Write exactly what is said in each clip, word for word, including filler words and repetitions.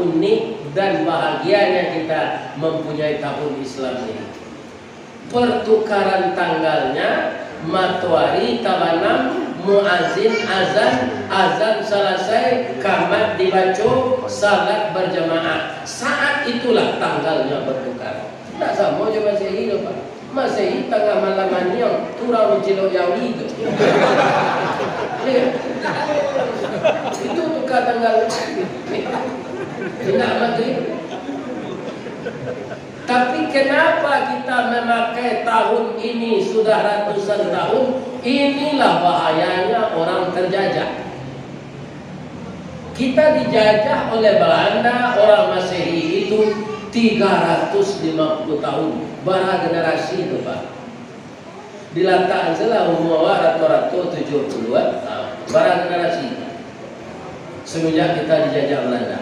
Unik dan bahagianya kita mempunyai tahun Islam ini. Pertukaran tanggalnya, matoari tabanam, muazin azan, azan salasai, kamat dibaco, salat berjamaah. Saat itulah tanggalnya bertukar. Ndak samo jo Masehi tu, Pak. Masehi tangah malam aniang, turang mancilok jawi tu. Iya. Itu tukar tanggal. Indak Magrib. Tapi kenapa kita memakai tahun ini sudah ratusan tahun? Inilah bahayanya orang terjajah. Kita dijajah oleh Belanda, orang Masehi itu tiga ratus lima puluh tahun. Bara generasi itu, Pak. Dilatak sajolah umua awak rato-rato tujuah puluah tahun. Bara generasi. Semenjak kita dijajah Belanda.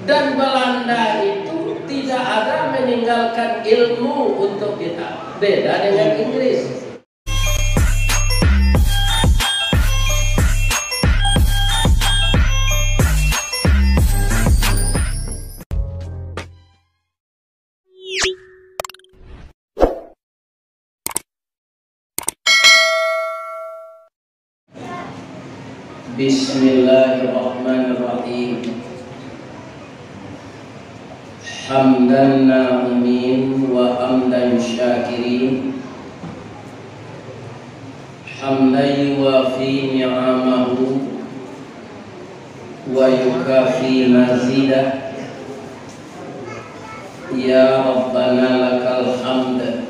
Dan Belanda itu tidak ada meninggalkan ilmu untuk kita. Beda dengan Inggris. Bismillahirrahmanirrahim. Hamdan na'imin wa hamdan syakirin. Hamdan yuwafi ni'amahu wa yukafi mazidah. Ya Rabbana lakal hamd.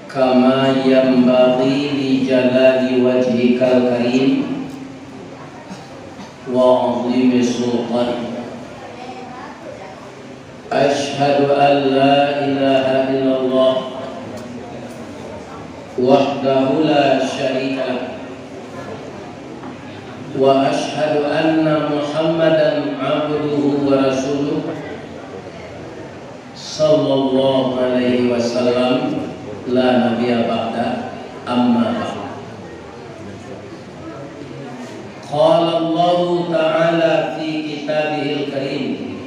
Kama yanbaghi li jalali wajhikal karim wa azimi sultanik. Asyhadu an la ilaha illallah wahdahu la syarika lah. Wa asyhadu anna Muhammadan abduhu wa rasuluh. Sallallahu alaihi wasallam, la nabiyya ba'da, amma ba'd. Qala Allahu ta'ala fi kitabihil karim.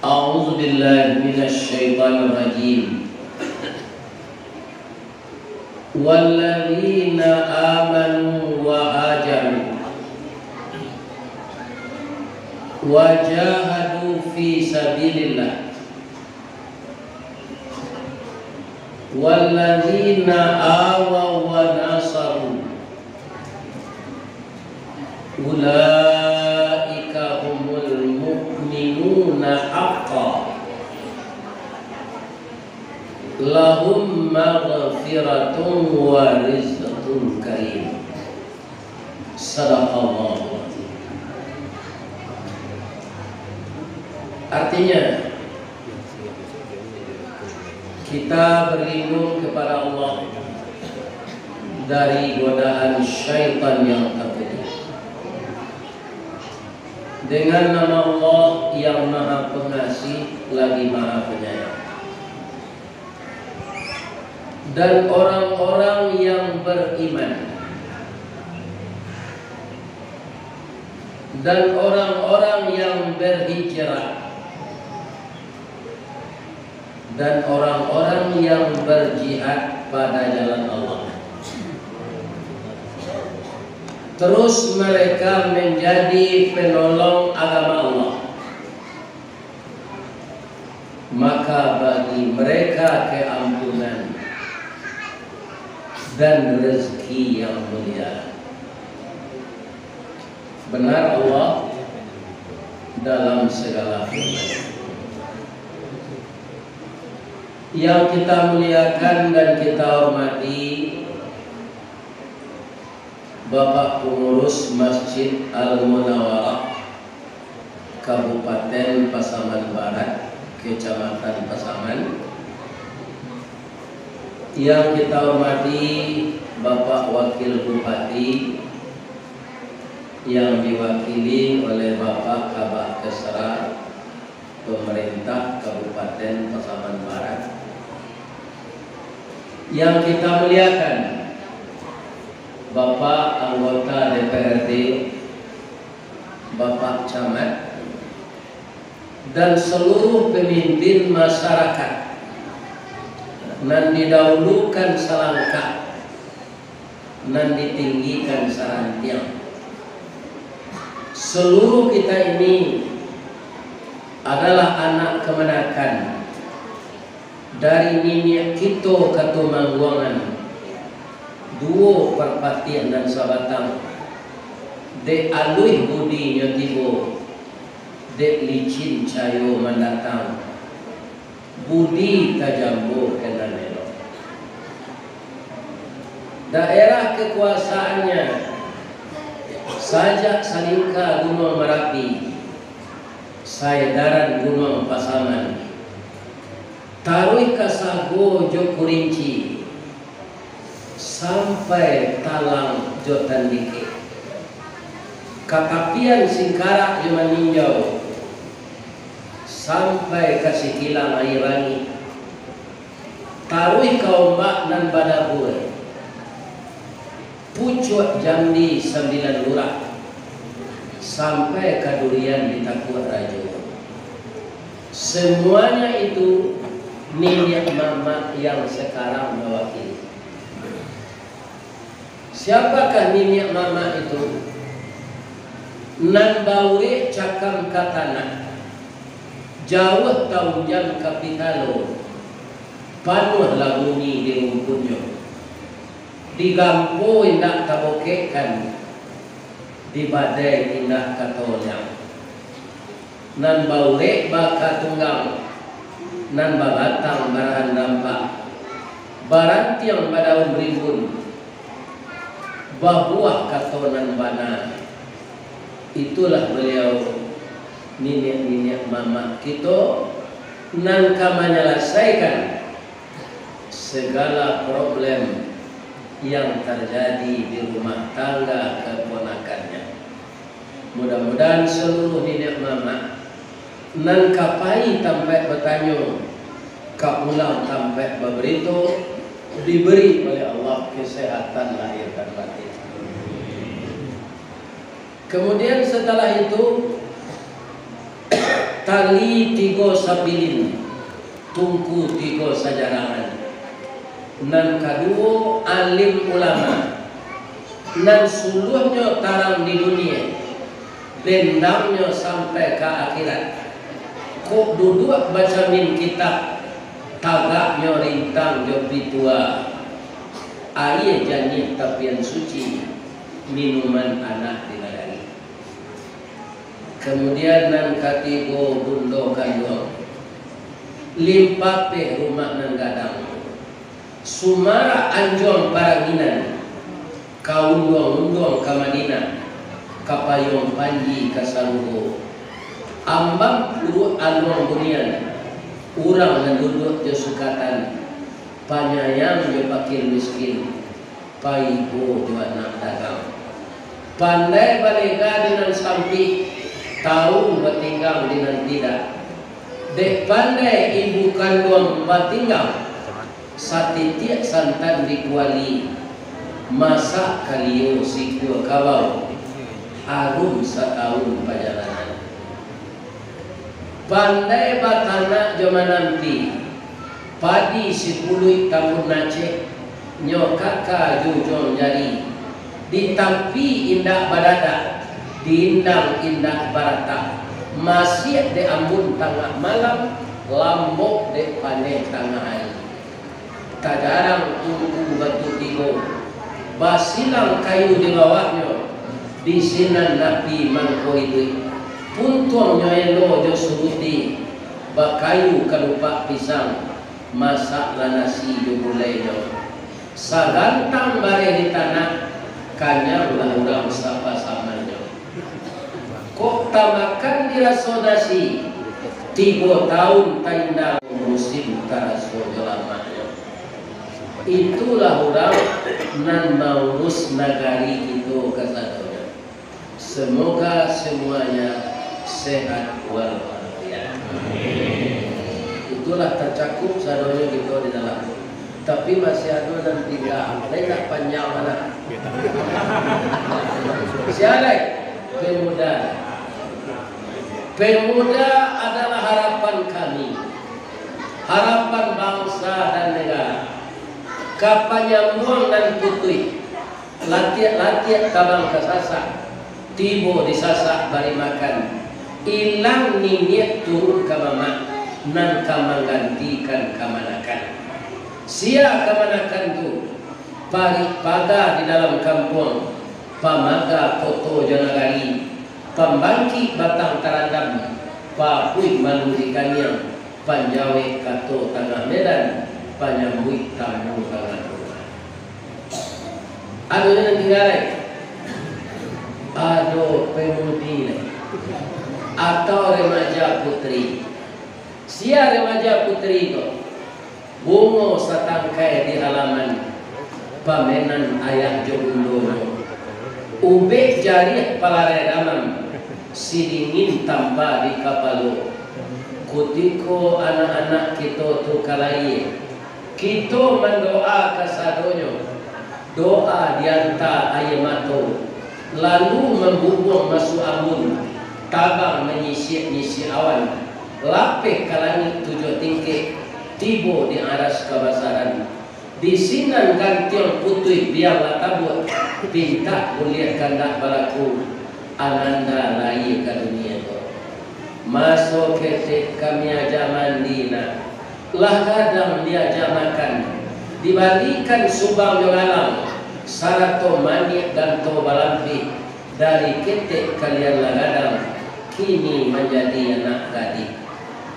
A'udzu billahi minasy syaithanir rajim. Walladzina amanu wa hajaru wa jahadu fi sabilillah, walladzina awaw wa nasaru, ulaika humul mu'minuna haqqan. Lahum maghfiratun wa rizqun karim. Sadaqallahu. Artinya, kita berlindung kepada Allah dari godaan syaitan yang terkutuk. Dengan nama Allah yang Maha Pengasih lagi Maha Penyayang. Dan orang-orang yang beriman, dan orang-orang yang berhijrah, dan orang-orang yang berjihad pada jalan Allah. Terus mereka menjadi penolong agama Allah. Maka bagi mereka keampunan dan rezeki yang mulia. Benar Allah dalam segala firman. Yang kita muliakan dan kita hormati, Bapak Pengurus Masjid Al-Munawarah, Kabupaten Pasaman Barat, Kecamatan Pasaman. Yang kita hormati Bapak Wakil Bupati, yang diwakili oleh Bapak Kabak Kesra, Pemerintah Kabupaten Pasaman Barat. Yang kita muliakan, Bapak Anggota D P R D, Bapak Camat, dan seluruh pemimpin masyarakat, nan didahulukan salangkah, nan ditinggikan sarantiang. Seluruh kita ini adalah anak kamanakan dari niniak kito Katumangguangan, duo Parpatiah nan sabatang. Dek aluih budinyo tibo, dek licin cayo mandatang, budi tajambo ka nan elok. Daerah kakuasaannyo sajak Salingka Gunuang Marapi, saedaran Gunuang Pasaman, taruih ka Sago jo Kurinci, sampai Talang jo Tandikek, ka tapian Singkarak jo Maninjau, sampai ka Sikilang Aia Bangih, taruih ka Ombak nan Badabua, Pucuak Jambi Sambilan Lurah, sampai ka Durian di Takuak Rajo. Semuanya itu niniak mamak yang sekarang mewakili. Siapakah niniak mamak itu? Nan baurek cakam ka tanah, jauah taunjang ka pitalo, panuahlah bumi di rumpunnyo. Di gampo indak tabokekkan, di badai indak katoliang. Nan baurek bakatunggang, nan babatang barahan rampak, barantiang badaun rimbun, babuah kato nan bana. Itulah baliau, niniak-niniak mamak kito, nan ka manyalasaikan segala problem yang tarjadi di rumah tangga kaponakannyo. Mudah-mudahan saluruah niniak mamak nan ka pai tampaik batanyo, ka pulang tampaik babarito, diberi oleh Allah kesehatan lahir dan batin. Kemudian setelah itu, tali tigo sapilin, tungku tigo sajarangan. Nan kaduo, alim ulama, nan suluahnyo tarang di dunia, bendangnyo sampai ka akhirat. Kok duduak bacamin kitab, tagaknyo rintang jo pitua, aia janiah tapian suci, minuman anak di nagari. Kamudian nan katigo, bundo kanduang, limpapeh rumah nan gadang, sumarak anjuang paranginan, ka unduang-unduang ka Madinah, ka payuang panji ka sarugo, ambang puruak aluang bunian, urang nan duduak jo sukatan, panyayang jo pakir miskin, paibo jo anak dagang. Pandai balega di nan sampik, tau batinggang di nan tidak. Dek pandai ibu kanduang batinggang, satitiak santan di kuali, masak kalio sikua kabau, arum satahun pajalanan. Pandai batanak jo manampi, padi sipuluik tambun nacek, nyo kaka jo ujuang jari, di tapi indak badadak, di indang indak baratak, masiak dek ambun tangah malam, lambok dek paneh tangah ari. Tajarang tungku batu tigo, basilang kayu di bawahnyo, di sinan api mangko iduik. Puntuangnyo elo jo suruti, bakayu kalupak pisang, masaklah nasi jo gulainyo. Sagantang bareh di tanah, kanyanglah urang sapasamannyo. Kok tamakan diraso nasi, tigo taun taindang, musim taraso jo lamaknyo. Itulah urang nan maurus nagari kito kasadonyo. Semoga semuanya sehat walafiat. Itulah tacakup sadonyo kito di dalam. Tapi masih ado nan tingga, lain nak panjang mana. Sialai, pemuda. Pemuda adalah harapan kami, harapan bangsa dan negara. Ka panyambuang nan putuih, latiak-latiak tabang ka sasak, tibo di sasak bari makan, ilang niniak turun ka mamak, nan ka manggantikan kamanakan. Sia kamanakan tu, parik paga di dalam kampuang, pamaga koto jo nagari, pambangkik batang tarandam, papuik malu di kaniang, panjawek kato tangah medan, panyambuik tamu tangah rumah. Ado nan tingga lai? Ado pemudi lai. Atau remaja putri. Sia remaja putri ko? Bungo satangkai di halaman, pamenan ayah jo bundonyo. Ubek jariah palarai damam, sidingin tampa di kapalo. Kutiko anak-anak kito tu ka layie, kito mandoa kasadonyo. Doa dianta aia mato, lalu mambubuang masuak ambun, tabang manyisiak-nyisiak awan, lapeh ka langik tujuah tingkek, tibo di aras kabasaran. Di sinan gantiang putuih biang lah tabuak, pintak buliah kandak balaku, ananda layie ka dunia ko. Maso ketek kami aja mandi nak, lah gadang diaja makan, dibalikan subang jo galang, sarato maniak ganto balampih, dari ketek kalian lah gadang, kini manjadi anak gadih.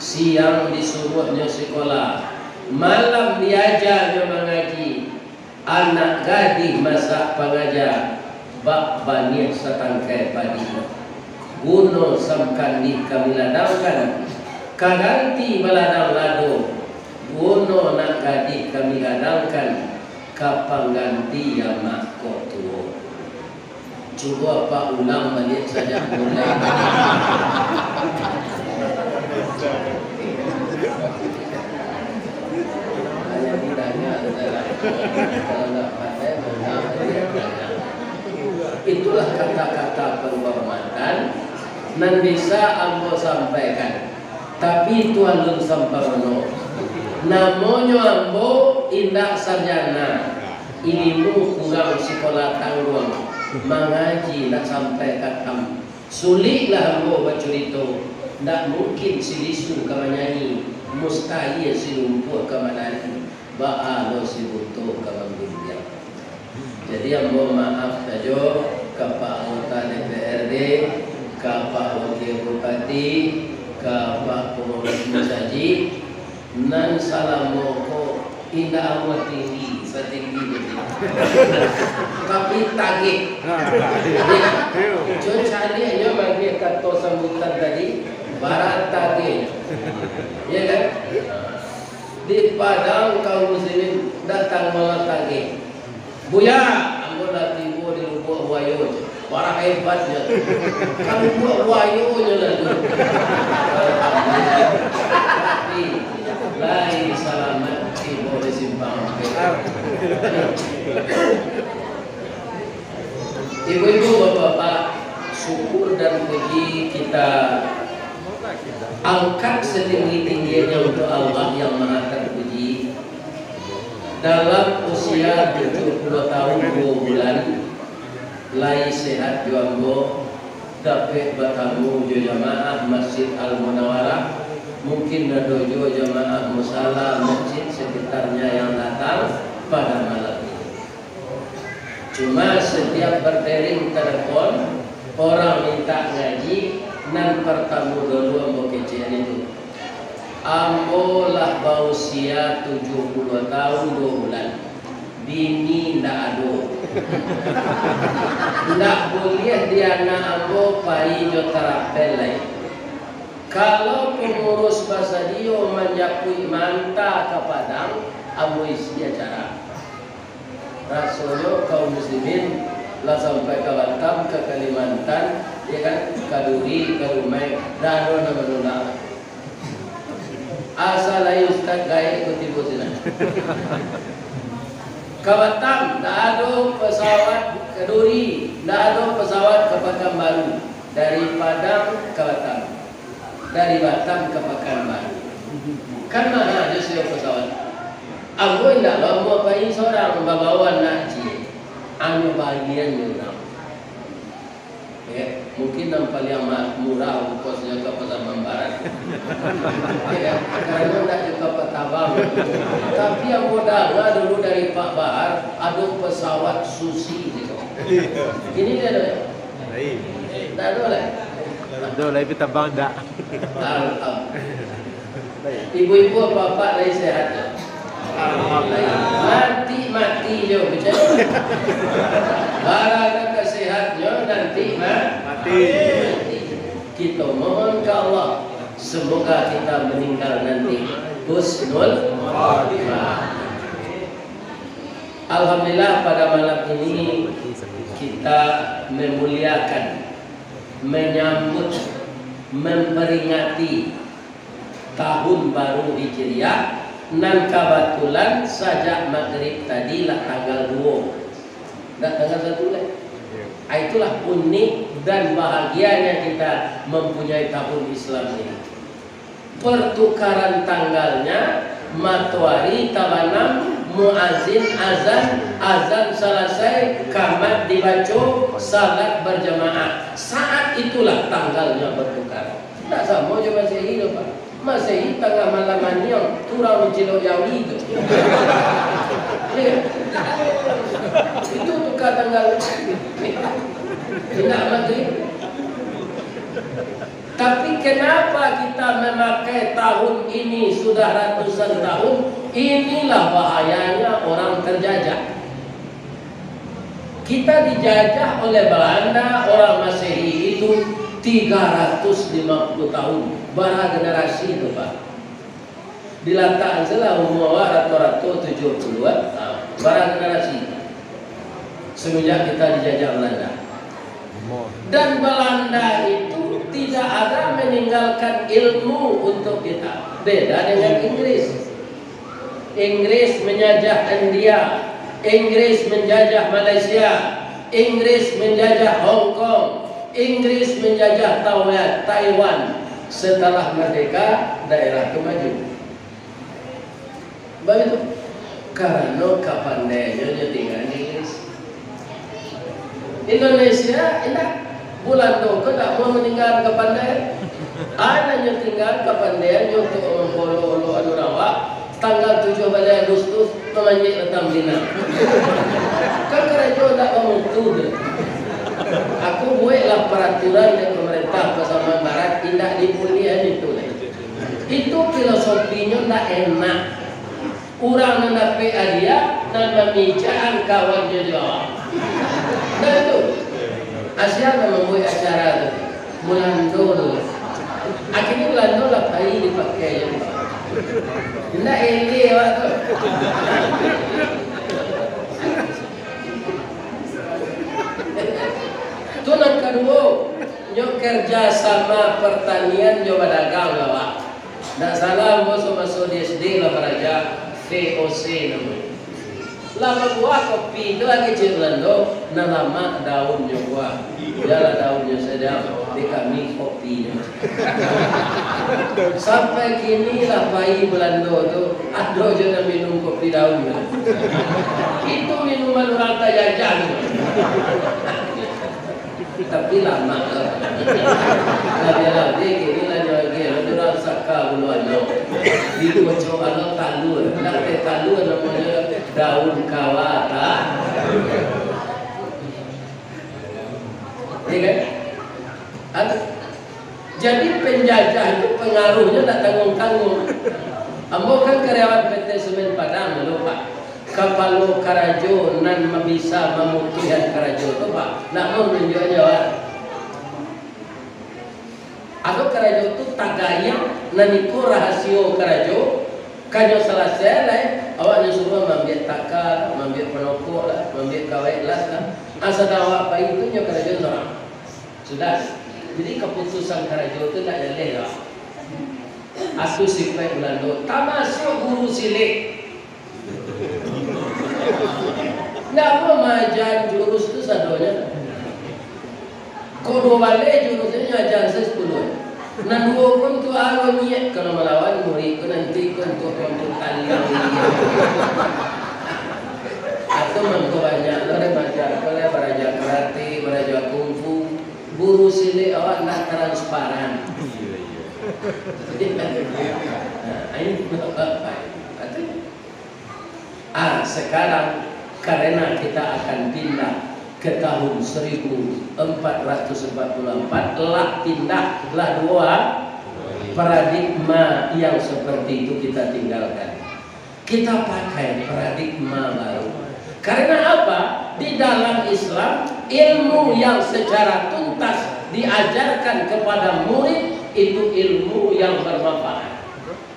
Siang disuruahnyo sikola, malam diajanyo mangaji. Anak gadih masak pangaja, bak baniah satangkai padi. Guno samkandih kami ladangkan, ka ganti baladang lado. Guno nak gadih kami gadangkan, ka pangganti amak kok tuo. Cubo apak ulang baliak sajak mulai. Hanya didanga sajo lah. Kalau ndak pandai, ulang baliak danga. Itulah kata-kata penghormatan nan bisa ambo sampaikan. Tapi itu alun samparono. Namonyo ambo indak sarjana, ilimu kurang sikola tangguang, mangaji indak sampai katam. Suliklah ambo bacurito, ndak mungkin si bisu ka manyanyi, mustahia si lumpuah ka manari, baa lo si buto ka manggundiang. Jadi, ambo maaf sajo ka Pak Anggota D P R D, ka Pak Wakil Bupati, ka Pak Pangurus Masajik, nan salamo ko indak amuah tinggi, satinggi baitu. Tapi tageh. Iyo. Cocaliaknyo maagiah kato sambutan tadi, bara tageh. Iyo kan? Di Padang kaum muslimin datang mamatagih. "Buya, ambo lah tibo di Lubuak Buayo," cek. Bara hebatnyo tu. Ka Lubuak Buayonyo lah tu. Tapi, lai salamat tibo di Simpang Ampek. Ibu-ibu, bapak-bapak, syukur dan puji kita angkat setinggi-tingginya untuk Allah yang Maha Terpuji. Dalam usia tujuh puluh tahun dua bulan, lai sehat jo ambo, dapek batamu jo jamaah Masjid Al Munawarah, mungkin ado juo jamaah musala masjid sekitarnya yang datang pada malam ini. Cuma setiap berdering telepon, orang minta ngaji, nan pertamo dulu ambo kecekan itu. Ambo lah bausia tujuh puluh tahun dua bulan, bini ndak ado. Ndak buliah di anak ambo pai jo tarapel lai. Kalau pengurus basadio manjapuik manta ka Padang, ambo isi acara. Rasonyo kaum muslimin lah sampai ka Batam, ka Kalimantan, ya kan, ka Duri, ka Dumai, dah ado nan manulak. Asa lai ustaz gaek ko tibo sinan. Ka Batam, ndak ado pesawat, ka Duri, ndak ado pesawat ka Pakanbaru, dari Padang ka Batam. Dari Batam ka Pakanbaru. Kan maha jo sewa pesawat. Ambo indak lo, ambo pai sorang, babawa anak ciek. Anu bagian urang. Ya, mungkin nan paliang ma-, murah ongkosnyo ka Pasaman Barat. Ya, karano ndak jo kapal tabang. Tapi ambo danga dulu dari Pak Bahar, ado pesawat Susi situ. Kini ndak ado, ya? Lain. Ndak ado lai. Ado lai, tapi tabang ndak. Alhamdulillah. Ibu-ibu, bapak lai sehat? Alhamdulillah. Mati-mati jo, betul? Barang ka sehat jo, nanti ma-, Mati. Kito mohon ka Allah, semoga kita meninggal nanti husnul khatimah. Alhamdulillah, pada malam ini kita memuliakan, menyambut, memperingati Tahun Baru Hijriah, nan kabatulan sajak magrib tadi lah tanggal duo. Ndak tanggal satu lai. Ah, itulah unik dan bahagianya kita mempunyai tahun Islam ini. Pertukaran tanggalnya, matoari tabanam, muazin azan, azan salasai, kamat dibaco, salat berjamaah. Saat itulah tanggalnya bertukar. Ndak samo jo Masehi tu, Pak. Masehi tangah malam aniang, turang mancilok jawi tu. Iya. Itu tukar tanggal. Indak magrib. Tapi kenapa kita memakai tahun ini sudah ratusan tahun? Inilah bahayanya orang terjajah. Kita dijajah oleh Belanda, orang Masehi itu tiga ratus lima puluh tahun. Bara generasi itu, Pak? Dilatak sajolah umua awak rato-rato tujuah puluah, ha, bara generasi. Semenjak kita dijajah Belanda. Dan Belanda itu tidak ada meninggalkan ilmu untuk kita. Beda dengan Inggris. Inggris menjajah India, Inggris menjajah Malaysia, Inggris menjajah Hong Kong, Inggris menjajah Tawa-, Taiwan. Setelah merdeka, daerah tu maju. Baitu, karano kapandeannyo nyo tingga di Inggris. Indonesia, indak. Bulando ko ndak mau maninggaan kapandaian. Ado nyo tinggaan kapandaiannyo untuak mambaolok-olokan urang awak, tanggal tujuah baleh Agustus, mamanjek batang pinang. Kan karajo ndak bamutu doh. Aku bueklah paraturan dari pamarintah Pasaman Barat, indak dibuliahan itu lai. Itu filosofinyo ndak enak. Urang nan dapek hadiah, nan mamicakan kawannyo jo awak. Nah, itu. Asia nan mambuek acara tu. Bulando tu. Akhirnyo Bulando lah pai dipakai jo. Indak eleh awak tu. Tu nan kaduo, nyo kerja sama pertanian jo badagang lah, Pak. Ndak salah, ambo samaso di S D lah baraja, V O C namonyo. Lah babuah kopi tu lagi cek Belando, nan lamak daunnyo buah. Bialah daunnyo sajo, di kami kopinyo. Sampai kini lah pai Belando tu, ado jo nan minum kopi daun tu. Itu minuman urang tajajah tu. Tapi lamak lah. Labiah-labiah kini lah nyo lagi, lalu urang saka buluannyo. Dikocok alo talua, nak teh talua namonyo daun kawata. Iya kan? Ad-, jadi penjajah itu pengaruhnyo ndak tanggung-tanggung. Ambo kan karyawan P T Semen Padang dulu, Pak. Kapalo karajo nan bisa mamutuihkan karajo tu, Pak, ndak mau nunjuak nyo, Pak. Ado karajo tu tagayang, nan iko rahasio karajo, kanyo salasai lai, awak nyo suruah maambiak taka, maambiak panokok lah, maambiak kawek las lah. Asa awak pai tu nyo karajo sorang. Sudah. Jadi kaputusan karajo tu ndak jaleh, Pak. Asuh sipaik Bulando, tamasuak guru silek. Ndak apo maaja jurus tu sadonyo. Kok duo baleh jurus tu nyo aja se sapuluah. Nan duo ko tu aro niat kalau malawan murid ko nanti ko untuak mamputali. Atau mangko banyak lo remaja ko lah baraja karate, baraja kungfu. Guru silek awak ndak transparan. Nah, ini bapak. Atau Ah, sekarang, karena kita akan pindah ke tahun seribu empat ratus empat puluh empat, lah pindah, lah dua paradigma yang seperti itu kita tinggalkan. Kita pakai paradigma baru. Karena apa? Di dalam Islam, ilmu yang secara tuntas diajarkan kepada murid itu ilmu yang bermanfaat.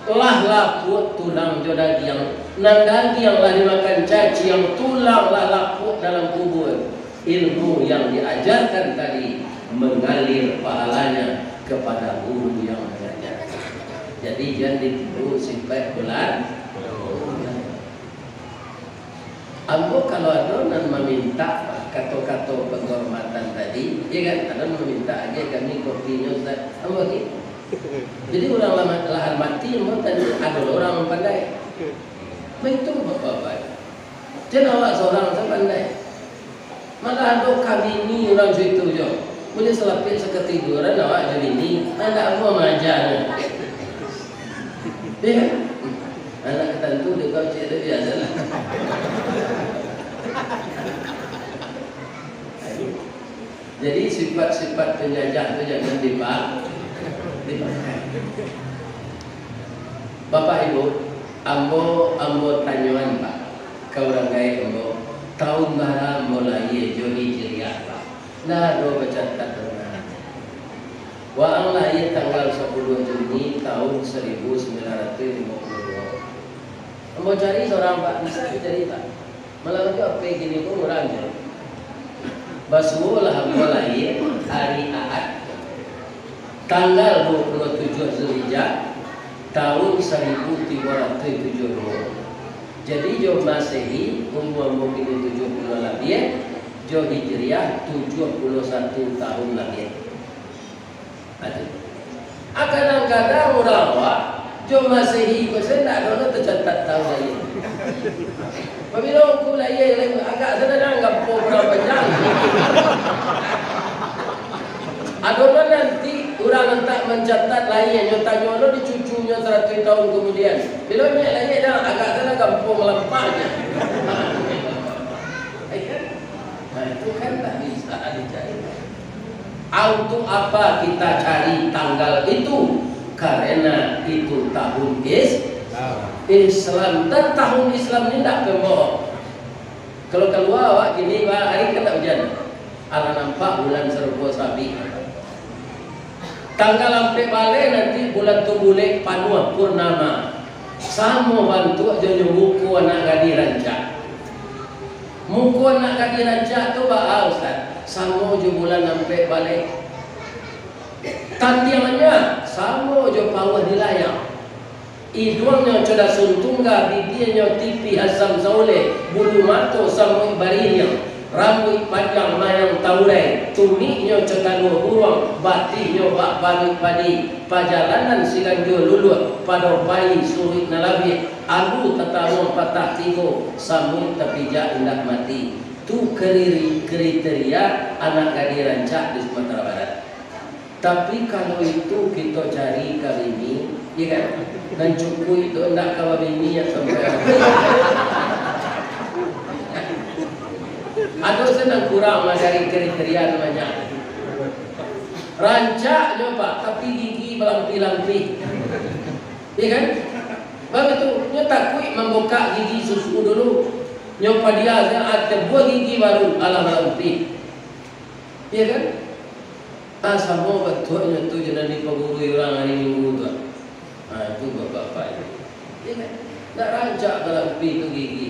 Lah lapuak tulang jo dagiang, nan dagiang lah dimakan caciang, tulang lah lapuak dalam kubua. Ilmu yang diajarkan tadi mengalir pahalanya kepada guru yang mengajarkan. Jadi, jan ditiru sifat bulan. Ambo kalau ado nan mamintak kato-kato penghormatan tadi, ya kan? Ado nan mamintak agiah kami kopinyo, Ustaz. Ambo agiah. Jadi urang lama-, lahan mati, ambo tadi ado urang pandai. Baitu bapak-bapak. Jan awak sorang sa pandai. Malah ado kabini urang situ jo. Buliah salapik sakatiduran awak jo bini, handak ambo maaja nyo. Iyo kan? Anak katantu di kau cik tu biaso lah. Jadi sifat-sifat penjajah tu jangan dipa-, dipakai. Bapak Ibu, ambo, ambo tanyoan, Pak, ka urang gaek ambo, tahun bara ambo lahia jo Hijriah, Pak? Ndak ado bacatat doh. Waang lahia tanggal sapuluah Juni tahun saribu sambilan ratuih limo puluah duo. Ambo cari sorang, Pak, bisa dicari, Pak? Malah tu H P kini ko murah se. Basuo lah ambo lahia ari Ahad, tanggal duo puluah tujuah Zulhijjah, tahun saribu tigo ratuih tujuah duo. Jadi, jo Masehi, umua ambo kini tujuah puluah labiah, jo Hijriah, tujuah puluah satu tahun labiah. Aduh. Ah, kadang-kadang urang awak, jo Masehi ko se ndak ado lo tacatat tahun lahia. Pabilo ngku lahia, lai agak sadang gampo urang panjang. Ado lo nanti urang nan tak mancatat lahia, nyo tanyo lo di cucunyo saratuih tahun kamudian. Bilo nyo lahia, dah agak sadang gampo malampahnyo. Nah, itu kan tak bisa dicari. Ah, untuk apa kita cari tanggal itu? Karena itu tahun Is-, Islam. Dan tahun Islam ni ndak pembohong. Kalau kalua awak kini, Pak, ari kan ndak ujan. Alah nampak bulan sarupo sabik. Tanggal ampek baleh nanti bulan tu bulek panuah purnama. Samo bantuak jo nyo muko anak gadih rancak. Muko anak gadih rancak tu baa, Ustaz? Samo jo bulan ampek baleh. Tandiangnyo samo jo pauah di layang. Iduangnyo co dasun tungga, bibianyo tipih asam sauleh, bulu mato samuik baririang, rambuik panjang mayang taurai, tumiknyo co taluah buruang, batihnyo bak baruik padi, pajalanan siganjua luluah, pado pai suruik nan labiah, alu tataruang patah tigo, samuik tapijak indak mati. Tu kriri-, kriteria anak gadih rancak di Sumatera Barat. Tapi kalau itu kito cari ka bini, iya kan? Nan cukuik tu ndak ka babini yang sampai. Ado se nan kurang lah dari kriteria tu banyak. Rancak nyo, Pak, tapi gigi balampih-lampih. Iya kan? Baitu, nyo takuik mambukak gigi susu dulu. Nyo padia se, ah, tabuah gigi baru, alah balampih. Iya kan? Ah, samo bantuaknyo tu jo nan dipagurui urang ari Minggu tu. Ah, itu bapak-bapak itu. Iya kan? Ndak rancak balampih tu gigi.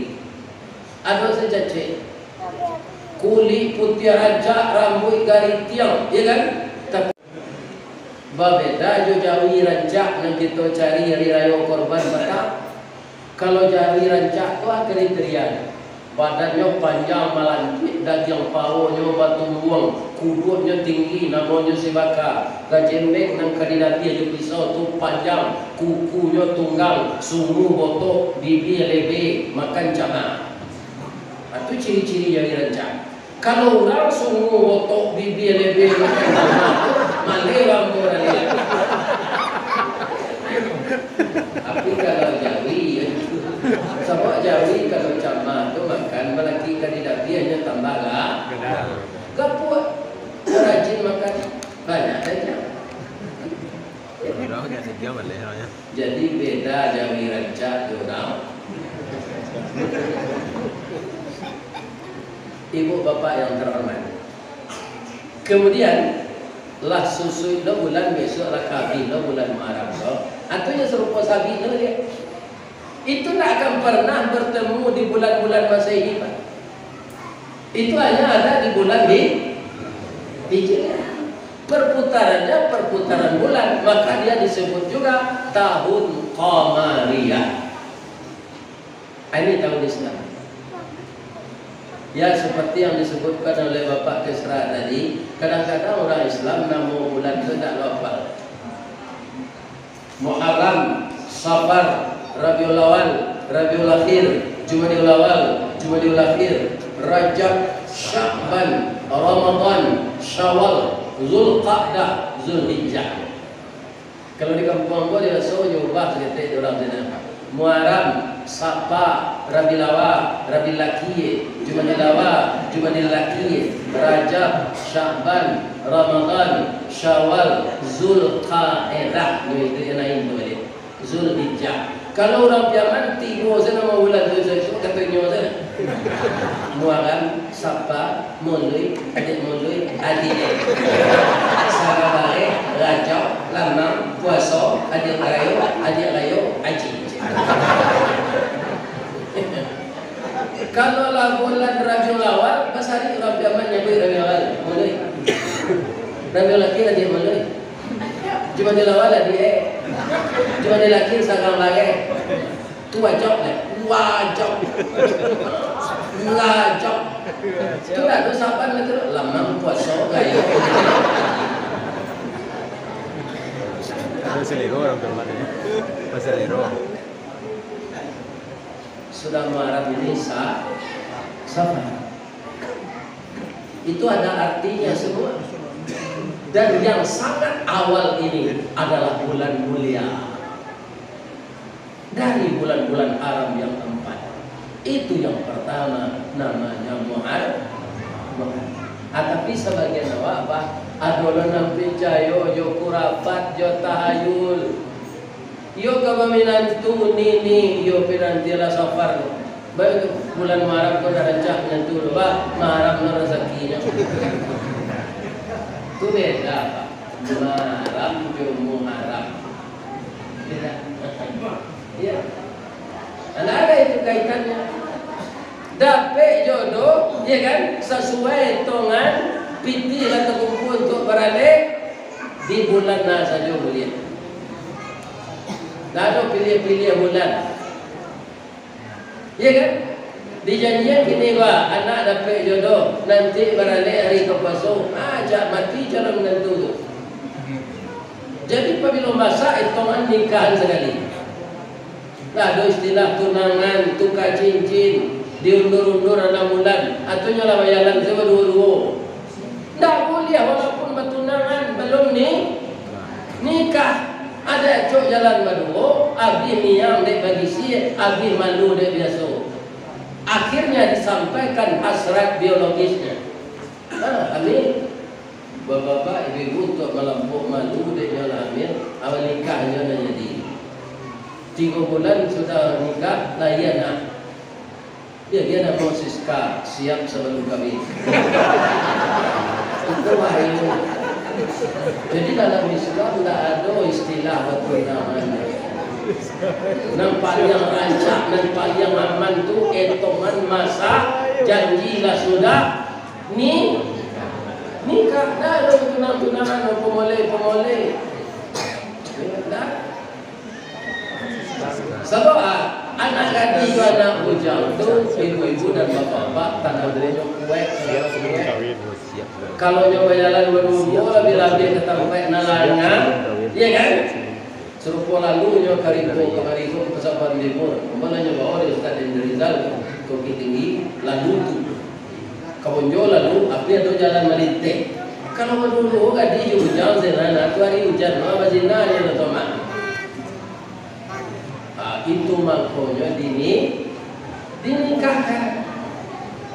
Ado se cacek. Kulik putiah rancak, rambuik garitiang, iya kan? Tapi babeda jo jawi rancak nan kito cari ari rayo Korban Patang. Kalau jawi rancak tu ah kriterianyo. Badannyo panjang malanjuik, dagiang pawonyo batumbuang, kuduaknyo tinggi, namonyo si baka. Gajembek nan ka didabiah jo pisau tu panjang, kukunyo tunggang, sungu botok, bibia lebe, makan cama. Ha, tu ciri-ciri jawi rancak. Kalau urang sungu botok, bibia lebe, makan cama, maleh ambo ralek. Tapi kalau jawi, sabab jawi kalau cama tu makan, balaki ka didabiah, nyo tambah ga-, gapuak. Rajin makan, banyak sajo. Jadi beda jawi rancak jo urang. Ibu bapak yang terhormat. Kemudian, lah susuik lo bulan, bisuak lah ka abih lo bulan Muharram tu. Atunyo sarupo sabik lo dia. Itu ndak akan pernah bertemu di bulan-bulan Masehi, Pak. Itu hanya ada di bulan Hi-, Hijriah. Perputarannya perputaran bulan, maka dia disebut juga tahun Qamariyah. Ini tahun Islam. Ya, seperti yang disebutkan oleh Bapak Kesra tadi, kadang-kadang orang Islam namo bulan tu tak lo hafal. Muharram, Safar, Rabiul Awal, Rabiul Akhir, Jumadil Awal, Jumadil Akhir, Rajab, Sya'ban, Ramadan, Syawal, Zulqa'dah, Zulhijjah. Kalau di kampuang ambo, di Raso, nyo ubah saketek di urang sinan. Muharram, Sapa, Rabiul Awal, Rabiul Akhir, Jumadil Awal, Jumadil Akhir, Rajab, Sya'ban, Ramadan, Syawal, Zulqa'dah. Nyo itu yang lain tu baliak. Zulhijjah. Kalau urang Piaman, tigo sajo namo bulan tu, itu katonyo sajo. Muharram, Sapa, Molui, adiak Molui, adiak. Sabareh, Rajab, Lamang, Puaso, adiak Rayo, adiak Rayo, Aji. Kalau lah bulan Rabiul Awal, basari urang Piaman nyabuik Rabiul Awal, Molui. Rabiul Akhir, adiak Molui. Jumadil Awal, adiak. Jumadil Akhir, sagang bareh. Tu wajab lah. Wajab. Wajab. Tu lah tu Saban lah tu. Lamang, Puaso, Rayo. Ada selero orang Piaman ni. Masih selero. Sudah Muharram ini Sa-, Safar. Itu ada artinya semua. Dan yang sangat awal ini adalah bulan mulia. Dari bulan-bulan haram yang empat. Itu yang pertama, namanya Muhar-, Muharram. Ah, tapi sabagian awak, Pak, ado lo nan picayo jo kurafat, jo tahayul. Iyo ka baminantu nini, iyo pinantilah Safar tu. Baik tu, bulan Muharram ko ndak rancak minantu tu, bah, Muharram no razakinyo. Tu beda, Pak. Muharram jo Muharram. Beda. Iya. Ndak ada itu kaitannyo. Dapek jodoh, iya kan, sasuai etongan pitih lah takumpua untuak baralek, di bulan na sajo buliah. Ndak ado piliah-piliah bulan. Iya kan? Dijanjian kini ko, anak dapek jodoh, nanti baralek hari ka puaso, ah, cak mati calon minantu tu. Jadi, pabilo masak, etongan nikahan sakali. Lah ado istilah tunangan, tuka cincin, diundur-undur anam bulan, atunyo lah bajalan sajo baduo-duo. Ndak buliah walaupun batunangan, balum ni-, nikah. Ado acok jalan baduo, abih miang dek bagisi, abih malu dek biaso. Akhirnya disampaikan hasrat biologisnya. Ah, amin. Bapak-bapak, ibu-ibu, untuak malampok malu dek nyo lah hamil, awal nikah nyo lah jadi. Tigo bulan sudah nikah, lahia anak. Iyo, dia namo Siska, siap sabalum kawin. Itu wahyu. Jadi, dalam Islam ndak ado istilah batunangan. Nan paliang rancak, nan paliang aman tu, etongan masak, janji lah sudah, ni-, nikah. Ndak ado tunang-tunangan, pamoleh-pamoleh. Ndak. Sabab, ah, Anak gadih jo anak bujang tu, ibu-ibu dan bapak-bapak, tandonyo kuaik, kuaik. Kalau nyo bajalan baduo-duo, labiah-labiah ka tampek nan langang, iyo kan? Sarupo lalu nyo ka Riko, ka Riko, ka Pasaban Timur. Mano nyo bao dek Ustaz Indrizal ka Bukittinggi, lalu tu. Ka Bonjo lalu, tapi ado jalan malinteh. Kalau baduo-duo gadih jo bujang, sinan, tu ari ujan, mah, bazina nyo tu, mah. Ah, itu mangkonyo dini-, dinikahkan.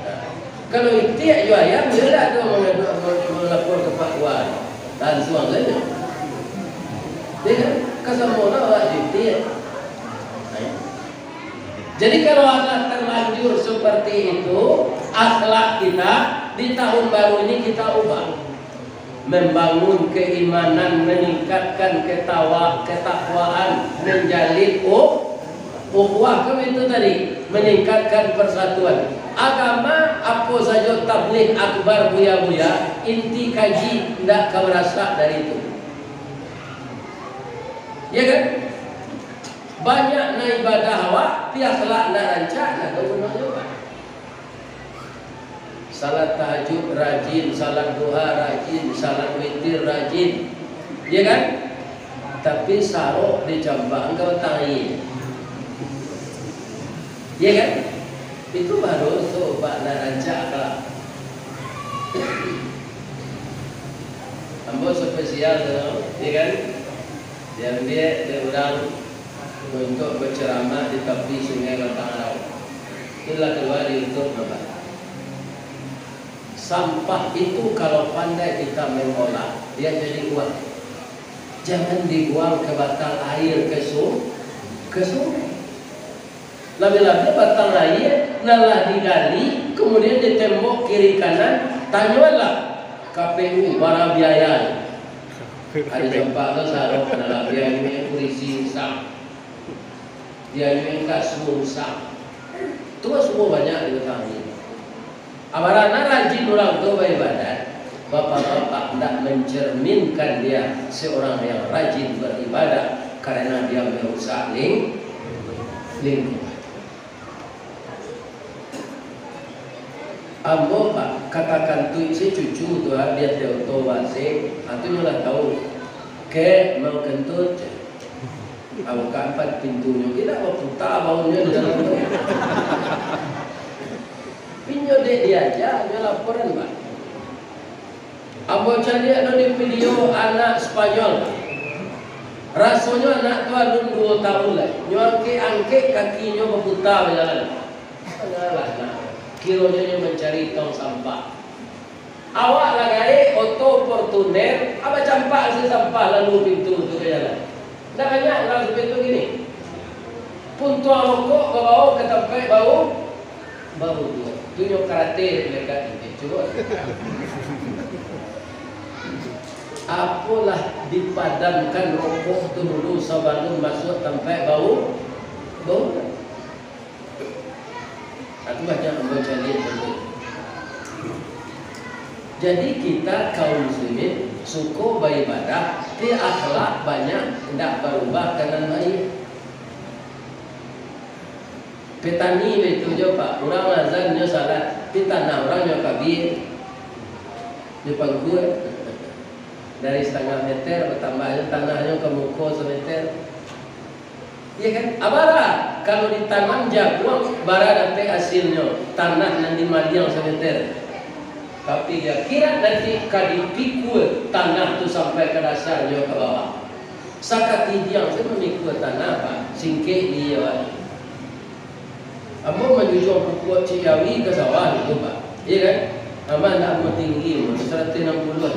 Nah, kalau itiak jo ayam, iyo lah tu mangadu, malapor ka Pak Wan. Lansuang sajo. Iyo kan? Ka samo lah awak jo itiak. Nah, jadi kalau alah terlanjur seperti itu, akhlak kita di tahun baru ini kita ubah. Membangun keimanan, meningkatkan ketawa-, ketakwaan, menjalin u-, ukhuwah, kan itu tadi, meningkatkan persatuan. Agama, apo sajo tabligh akbar, buya-buya, inti kaji, ndak ka marasak dari itu. Ya kan? Banyak na ibadah awak, pi akhlak ndak rancak, ndak ado gunonyo, Pak. Salat tahajud rajin, salat duha rajin, salat witir rajin. Iya kan? Tapi sarok dicampakkan ka batang aia. Iya kan? Itu baru tu, Pak, ndak rancak akhlak. Ambo spesial tu, iya kan? Diambiak dek urang untuak bacaramah di tapi Sungai Batang Arau. Itulah kalua di YouTube, Bapak. Sampah itu kalau pandai kita mengolah, dia jadi uang. Jangan dibuang ke batang air, ke su-, ke sungai. Labiah-labiah batang aia nan lah digali, kemudian ditembok kiri kanan, tanyolah K P U bara biaya. Ado campak tu sarok, nah, lah, biaya kurisi rusak. Biaya kasua rusak. Tu kan sumua banyak di batang aia. Abarana rajin urang tu baibadat, bapak-bapak ndak mencerminkan dia seorang yang rajin beribadah, karena dia merusak ling-, lingkungan. Ambo, Pak, katakan tu isi cucu tu, ah, dia teo to base, ah, tu nyo lah tahu. Ke, mau kentut, cek. Ambo ka ampat pintunyo, indak baputa baunyo di dalam tu. Inyo dek diaja, nyo laporan, Pak. Ambo caliak do di video anak Spanyol. Rasonyo anak tu alun duo taun lai. Nyo angkek-angkek kakinyo baputa bajalan. Alah, nak. Kironyo nyo mancari tong sampah. Awak lah gaek oto Fortuner, abah campak se sampah lalu pintu tu ka jalan. Ndak banyak urang seperti tu kini. Puntuang rokok babao ka tampek bau, bau tu. Tu nyo karate malaikat tu, cubo. Apolah dipadamkan rokok tu dulu sabalun masuak tampek bau, bau. Nah, tu banyak ambo caliak dulu. Jadi, kita kaum muslimin suko baibadah, tapi akhlak banyak indak barubah ka nan baiak. Petani baitu jo, Pak. Urang azan nyo salat, tapi tanah urang nyo kabia. Nyo pangkua. Dari satangah meter, batambah nyo tanahnyo ka muko sameter. Iya kan? Abara, kalau ditanam jaguang, bara dapek hasilnyo, tanah nan dimaliang sameter. Tapi di akhirat nanti ka dipikua tanah tu sampai ka dasarnyo ka bawah. Sakatidiang se mamikua tanah, Pak, singkek di iyo. Ambo manjujuang pupuak ciyawi ka sawah tu, Pak. Iya kan? Aman ndak ambo tinggi, ambo saratuih anam puluah.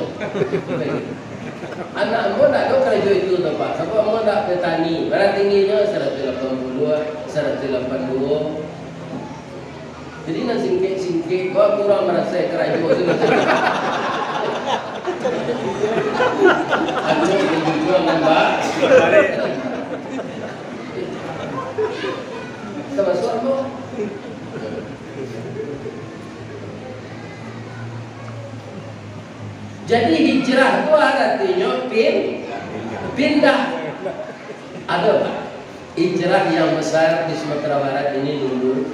Anak ambo ndak ado karajo itu tu, Pak. Sabab ambo ndak petani. Bara tingginyo saratuih lapan puluah, saratuih lapan duo. Jadi, nan singkek-singkek, kok urang marasai karajo tu. Acok manjujuang nan ba-, Tamasuak ambo. Jadi, hijrah tu aratinyo pin-, pindah. Ado, Pak. Hijrah yang besar di Sumatera Barat ini dulu,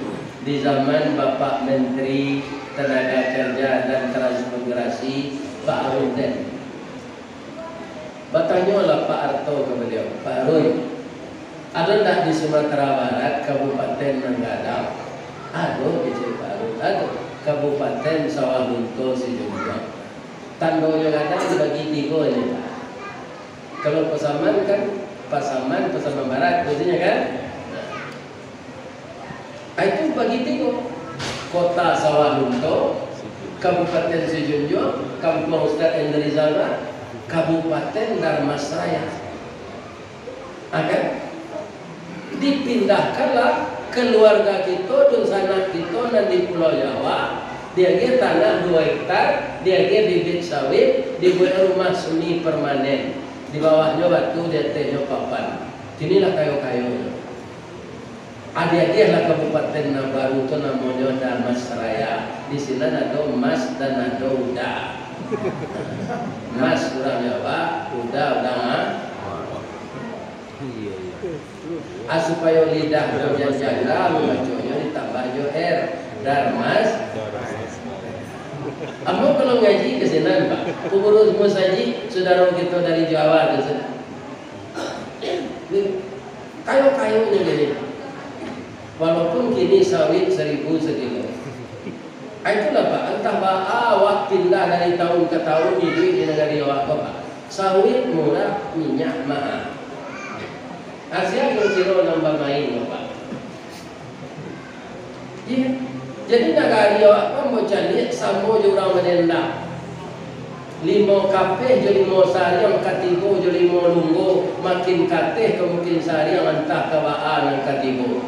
di zaman Bapak Menteri Tenaga Kerja dan Transmigrasi, Pak Arun tadi. Batanyolah Pak Arto ka baliau, "Pak Arun, ado ndak di Sumatera Barat, Kabupaten nan gadang?" "Ado," kecek Pak Arun, "ado, Kabupaten Sawah Lunto Sijunjuang." Tandonyo gadang dibagi tigo ni, Pak. Kalau Pasaman kan, Pasaman, Pasaman Barat, biasanya kan? Nah. Ah, itu bagi tigo. Kota Sawah Lunto, Kabupaten Sijunjuang, Kampung Ustaz Endri Zalma, Kabupaten Dharmasraya. Ah, kan? Dipindahkanlah keluarga kito, dunsanak kito nan di Pulau Jawa, diagiah tanah duo hektar, diagiah bibit sawit, dibuek rumah semi permanen. Di bawahnyo batu, di atehnyo papan. Kini lah kayo-kayonyo. Adiak-adiak lah kabupaten nan baru tu namonyo Dharmasraya. Di sinan ado Mas dan ado Uda. Mas urang Jawa, Uda urang, ah. Ah, supayo lidah tu jan jangga, mambaconyo ditambah jo R. Darmas. Ambo kalau ngaji ka sinan, Pak. Pangurus musajik, sudaro kito dari Jawa tu, Ustaz. Kayo-kayonyo jadi. Walaupun kini sawit saribu sakilo. Ah, itulah, Pak. Antah baa awak pindah dari tahun ka tahun iduik di nagari awak ko, Pak. Sawit murah, minyak maha. Asia kiro-kiro nan bamain ko, Pak. Iya. Jadi nagari awak ko ambo caliak samo jo urang badendam. Limau kapeh jo limau sariang, katigo jo limau lunggo, makin kateh ka Bukik Sariang antah ka baa nan katibo.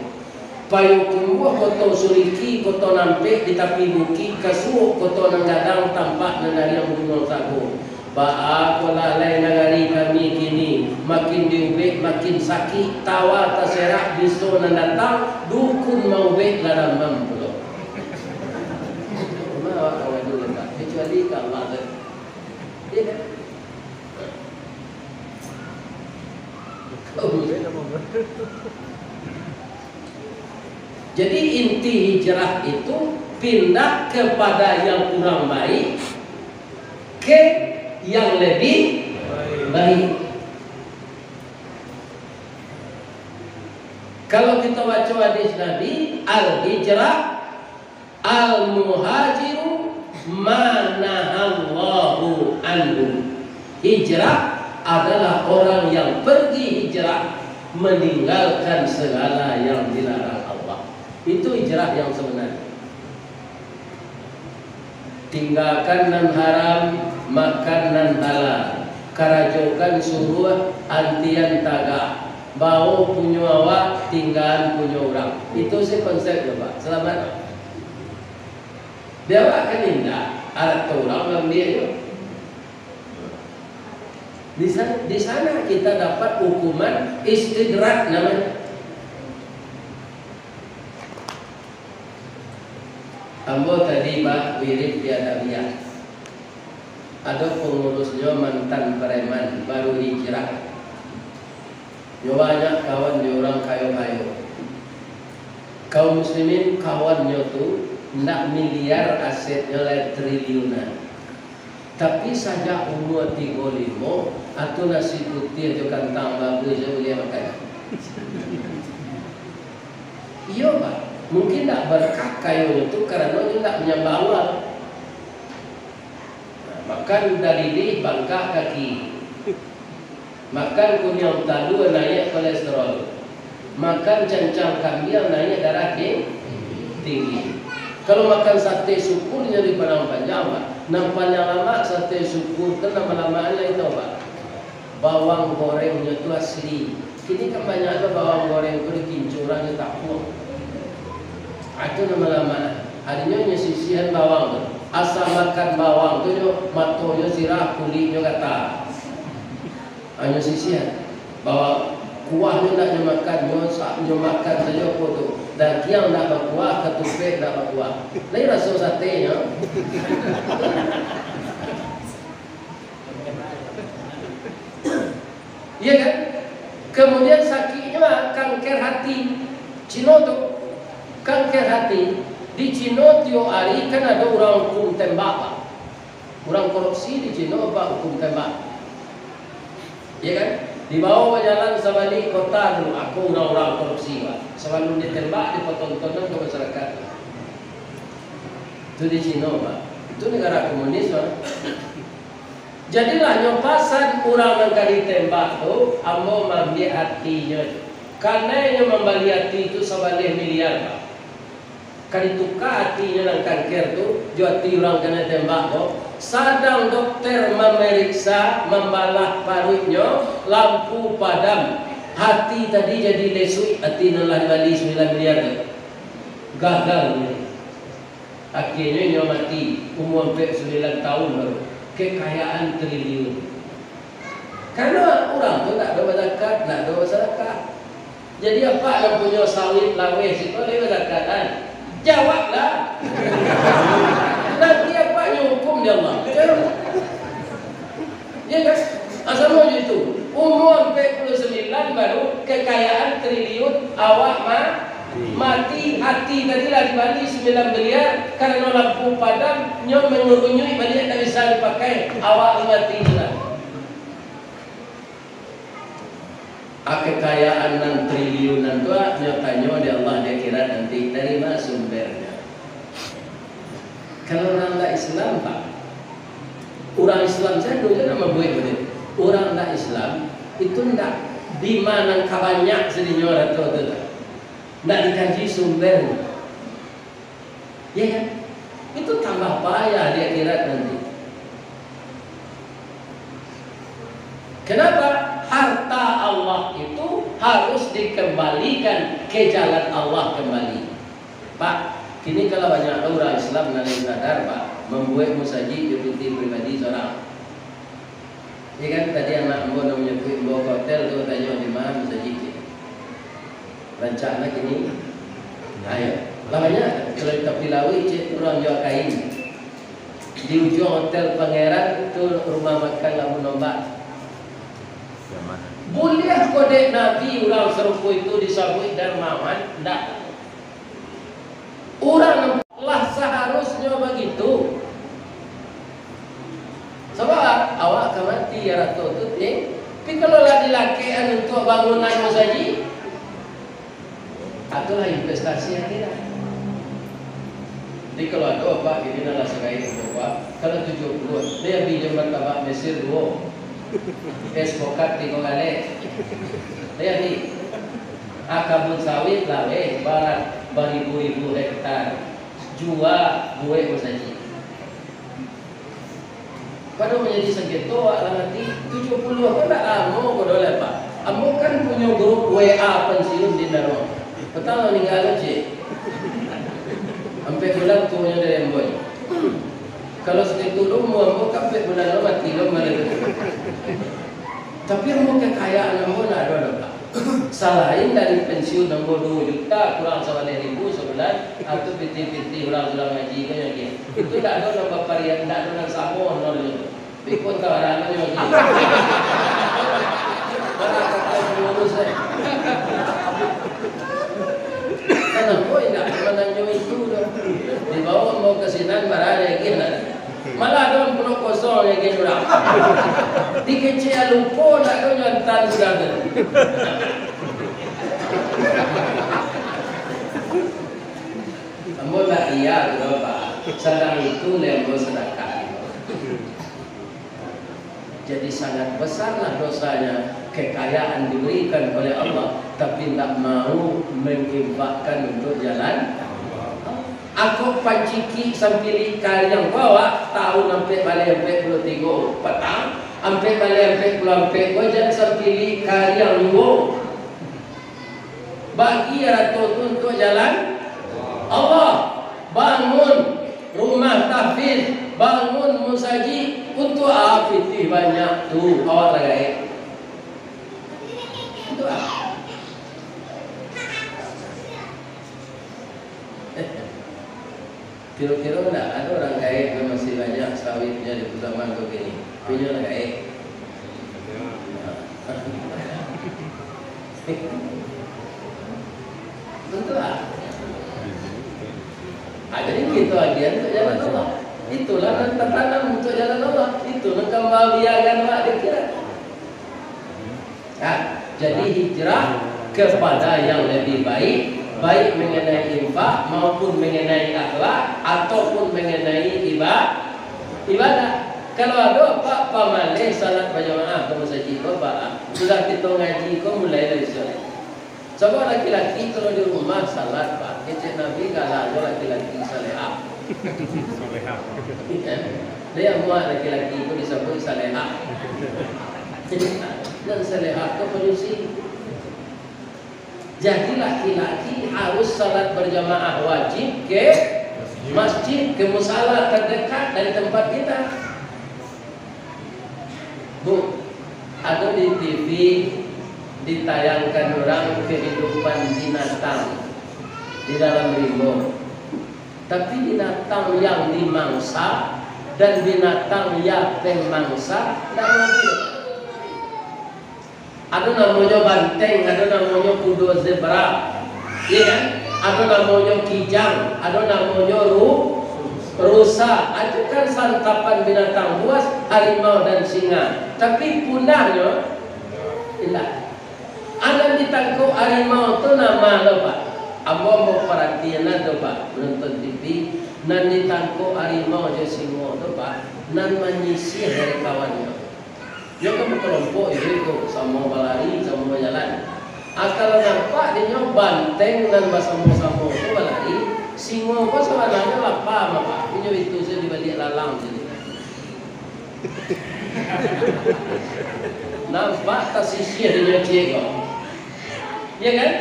Payokumbuah Koto Suliki, Koto Nampek di tapi bukik, Kasuok Koto Nan Gadang, tampak nan ariang Gunuang Sago. Baa ko lah lai nagari kami kini, makin diubek makin sakik, tawa taserak biso nan datang, dukun maubek lah damam pulo. Cuma awak ka ngadu lemah, kecuali ka Allah tu. Iya kan? Jadi inti hijrah itu pindah kepada yang kurang baik ke yang lebih baik. Kalau kita baca hadis Nabi, al-hijrah al-muhajiru ma nahallahu anhu. Hijrah adalah orang yang pergi hijrah meninggalkan segala yang dilarang Allah. Itu hijrah yang sebenarnya. Tinggakan nan haram, makan nan halal. Karajokan suruah, antian tagak. Bao punyo awak, tinggaan punyo urang. Itu sih konsepnyo, Pak. Selamat. Di awak kan indak, arato urang maambiaknyo. Di sa-, di sana kita dapat hukuman istidrak namanya. Ambo tadi ba wirid di Adawiyah. Ado pangurusnyo mantan preman, baru hijrah. Nyo banyak kawan jo urang kayo-kayo. Kaum muslimin, kawannyo tu ndak miliar asetnyo, lai triliunan. Tapi sajak umua tigo limo, atu nasi putiah jo kantang bagus jo buliah makan. Iyo, Pak. Mungkin ndak barkah kayonyo tu karano inyo ndak manyambah Allah. Nah, makan dalilih bangkak kaki. Makan kuniang talua naiak kolesterol. Makan cancang kambiang naiak darah ting-, tinggi. Kalau makan sate syukur nyo di Padang Panjang, Pak. Nan paliang lamak sate syukur tu, nan malamak-an lai tau, Pak. Bawang gorengnyo tu asli. Kini kan banyak tu bawang goreng tu dikincuran jo tapuak. Ah, itu nan malamak-an. Adinyo nyo sisihan bawang tu. Asa makan bawang tu nyo, matonyo sirah, kuliknyo gatal. Hanyo sisihan. Bawang kuahnyo ndak nyo makan, nyo sa-, nyo makan sajo apo tu. Dagiang ndak bakuah, katupek ndak bakuah. Lai raso satenyo. Iya kan? Kemudian sakiknyo Nah, kanker hati. Cino tu, kanker hati. Di Cino tiok ari kan ado urang hukum tembak, Pak. Urang korupsi di Cino, Pak, hukum tembak. Ya kan? Dibawa bajalan sabalik kota tu, ako urang-urang korupsi, Pak. Sabalun ditembak, dipatontonan ka masyarakat. Tu di Cino, Pak. Itu negara komunis, Pak. Jadilah nyo pasan urang nan ka ditembak tu, ambo maambiak hatinyo. Kanai nyo mambali hati tu sabaleh miliar, Pak. Ka dituka hatinyo nan kanker tu, jo hati urang kanai tembak tu. Sadang dokter mamariksa, mambalah paruiknyo, lampu padam. Hati tadi jadi lesuik, hati nan lah dibali sambilan miliar tu. Gagal. Akhianyo inyo mati, umua ampek sambilan taun baru, kekayaan triliun. Karano urang tu ndak ado bazakat, ndak ado basadakah. Jadi, apak nan punyo sawit laweh situ lai bazakat, kan? Jawablah. Nanti apak nyo hukum di Allah. Ya kan? Ah, samo jo itu. Umua ampek puluah sambilan baru kekayaan triliun, awak ma-, mati, hati tadi lah dibali sambilan miliar, karano lampu padam, nyo mangurunyuik baliak ndak bisa dipakai, awak mati juo. Ah, kekayaan nan triliunan tu, ah, nyo tanyo di Allah di akhirat nanti, dari ma sumbernyo? Kalau urang ndak Islam, Pak, urang Islam sajo nan mambuek bana. Urang ndak Islam, itu ndak di ma nan ka banyak sadinyo arato tu, Pak. Ndak dikaji sumbernyo. Ya kan? Itu tambah payah di akhirat nanti. Kenapa? Harta Allah itu harus dikembalikan ke jalan Allah kembali. Pak, kini kalau banyak urang Islam nan lain sadar, Pak, mambuek musajik jo pitih pribadi surang. Ya kan, tadi anak ambo nan manyabuik ambo ka hotel tu, tanyo di ma musajik. Rancak lah kini. Ayo, lah banyak. Kalau di tapi lauik, cek urang jual kain. Di ujuang hotel Pangeran tu rumah makan Labuan Ombak. Buliah kok dek Nabi urang sarupo itu disabuik dermawan? Ndak. Urang lah saharusnyo bagitu. Sabab awak ka mati, arato tu, eh. Tapi kalau lah dilakekan untuak bangunan musajik, itulah investasi akhirat. Jadi kalau ado, Pak, kini nan lah sagaek, Pak, kalau tujuah puluah, dia beli jo martabak Mesir duo, es pokat tigo galeh. Dia beli. Ah, kabun sawit lah, weh, barat baribu-ribu hektar. Jua buek musajik. Pado manjadi sangketo, awak lah mati. Tujuah puluah ko ndak lamo ko doh lai, Pak. Ambo kan punyo grup W A pensiun di Daro. Patang lah ningga tu, cek. Ampek bulan tuonyo dari ambo. Kalau sagitu dulu umua ambo, ka ampek bulan lo mati lo, malah tu. Tapi ambo kekayaan ambo ndak ado doh, Pak. Salain dari pensiun ambo duo juta kurang sabaleh ribu sabulan, ah, tu pitih-pitih urang-urang ngaji ko nyo, Ki. Itu ndak ado nan baparian, ndak ado nan samo nol nyo. Pikun tawaran nyo, Ki. Barang kata pengurus, eh. Kan ambo indak mananyo itu doh. Dibawa ambo ka sinan, barang yakin lah. Malah ado puluah kosong lagi urang. Dikecek lupo ndak ado nyantan sudah tu. Ambo ndak iya tu, Pak. Sadang itu lah ambo sadakah. Jadi sangat besarlah dosanya, kekayaan diberikan oleh Allah, tapi ndak mau menginfakkan untuk jalan Allah. Ako pancikik sampilik kariang ko awak, taun ampek baleh ampek puluah tigo patang, ampek baleh ampek puluah ampek ko jan sampilik kariang juo. Bagi arato tu untuak jalan Allah. Bangun rumah tahfiz, bangun musajik, untuak a pitih banyak tu awak lah gaek? Untuak a? Kiro-kiro ndak ado urang gaek nan masih banyak sawitnyo di Pasaman ko kini? Punyo lah gaek. Itu agiah untuk jalan Allah. Itulah nan tatanam untuk jalan Allah. Itu nan kambali agan awak di akhirat. Kan? Jadi hijrah kepada yang lebih baik, baik mengenai infak maupun mengenai akhlak ataupun mengenai iba-, ibadah. Kalau ado pak pamaleh salat bajamaah ka masajid ko, Pak, sudah kito ngaji ko, mulailah isuak. Sabab laki-laki kalau di rumah salat, Pak, kecek Nabi, galanyo laki-laki salehah. Salehah. Iyo. Dia muak laki-laki tu disebut salehah. Nan salehah tu panyusi. Jadi laki-laki harus salat berjamaah wajib ke masjid, ke musala terdekat dari tempat kita. Bu, ado di T V ditayangkan urang kehidupan binatang di dalam rimbo. Tapi binatang yang dimangsa dan binatang yang pemangsa ndak mati. Ado namonyo banteng, ado namonyo kudo zebra, iya kan? Ado namonyo kijang, ado namonyo ru-, rusa. Itu kan santapan binatang buas, harimau dan singa. Tapi punahnyo, indak. Nan ditangkok harimau tu nama lo, Pak? Ambo, ambo paratian tu, Pak, menonton T V. Nan ditangkok harimau jo singo tu, Pak, nan manyisiah dari kawannyo. Yo kan bakelompok itu, itu, samo balari, samo bajalan. Ah, kalau nampak dinyo banteng nan basamo-samo tu balari, singo ko sabananyo lapa mah, Pak. Inyo itu sajo di baliak lalang sajo. Nampak tasisiah dinyo ciek ko. Iya kan?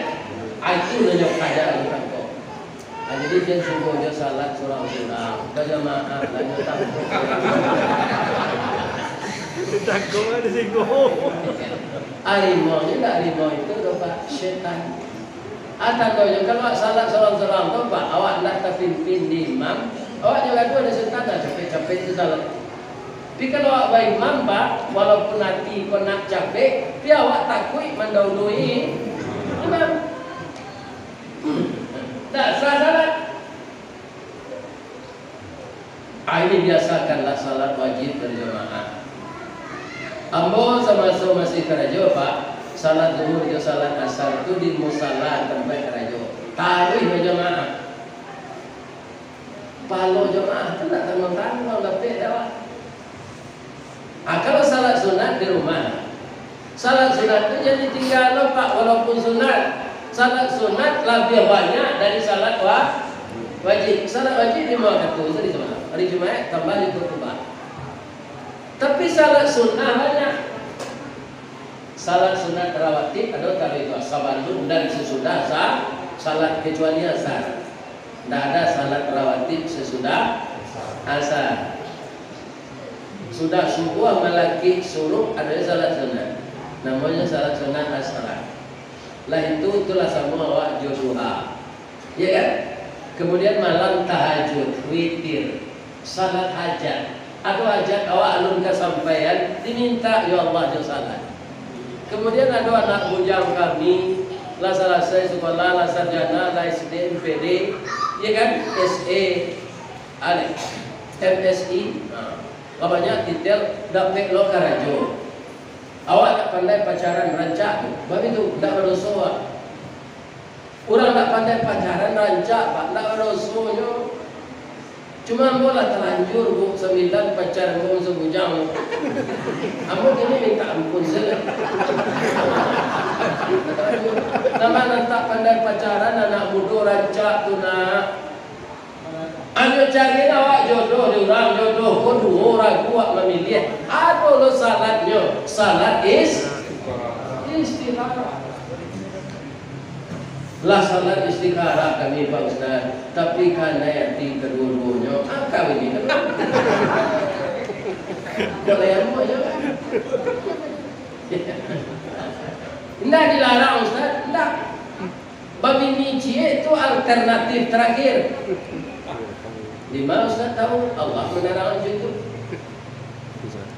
Ah, itu nan nyo kaja tu kan ko. Ah, jadi jan subuah jo salat surang-surang, bajamaah lah nyo takut. Takut ado singo. Harimau ni ndak harimau itu doh, Pak, setan. Ah, tandonyo kalau awak salat surang-surang tu, Pak, awak ndak tapimpin di imam, awak jo gaduah di setan, dah capek-capek tu salat. Tapi kalau awak baimam, Pak, walaupun ati ko nak capek, tapi awak takuik mandahului imam. Ndak sah salat. Ah, ini biasakanlah salat wajib berjamaah. Ambo samaso masih karajo, Pak, salat zuhur jo salat asar tu di musala tampek karajo. Taruih bajamaah. Pahalo jamaah tu ndak tangguang-tangguang dapek dek awak. Ah, kalau salat sunat di rumah, salat sunat tu jan ditinggaan lo, Pak, walaupun sunat. Salat sunat labiah banyak dari salat wa-, wajib. Salat wajib limo wakatu, tu di samalam. Hari Jumaik tambah di khutbah. Tapi salat sunnah banyak. Salat sunat rawatib ado taruih tu, sabalun dan sasudah sa-, salat, kecuali asar. Ndak ada salat rawatib sasudah asar. Sudah subuah malakik suruk, ado salat sunat. Namonyo salat sunat asar. Lah itu, itulah samo awak jo duha. Ya kan? Kemudian malam tahajud, witir, salat hajat. Ado hajat awak alun kasampaian, diminta yo Allah jo salat. Kemudian ado anak bujang kami, lah salasai sekolah, lah sarjana, lah S D, M P D, ya kan? S E, alek, M S I, nah, lah banyak titel, dapek lo karajo. Awak ndak pandai pacaran, rancak tu, bab itu, ndak badoso awak. Urang ndak pandai pacaran rancak, Pak, ndak badosonyo. Cuma ambo lah talanjur, Bu, sambilan pacar ambo sabujang. Ambo kini minta ampun sajo. Nama nan tak pandai pacaran, anak mudo rancak tu, nak. Ayo cari awak jodoh di urang, jodoh ko duo ragu awak mamiliah. Ado lo salatnyo, salat is-, istikharah. Lah salat istikharah kami, Pak Ustaz, tapi kanai ati kaduo-duonyo, ah, kawin ni kan. Boleh ambo aja kan? Indak dilarang, Ustaz, indak. Babini ciek tu alternatif terakhir. Di ma Ustaz tahu? Allah manarang macam tu.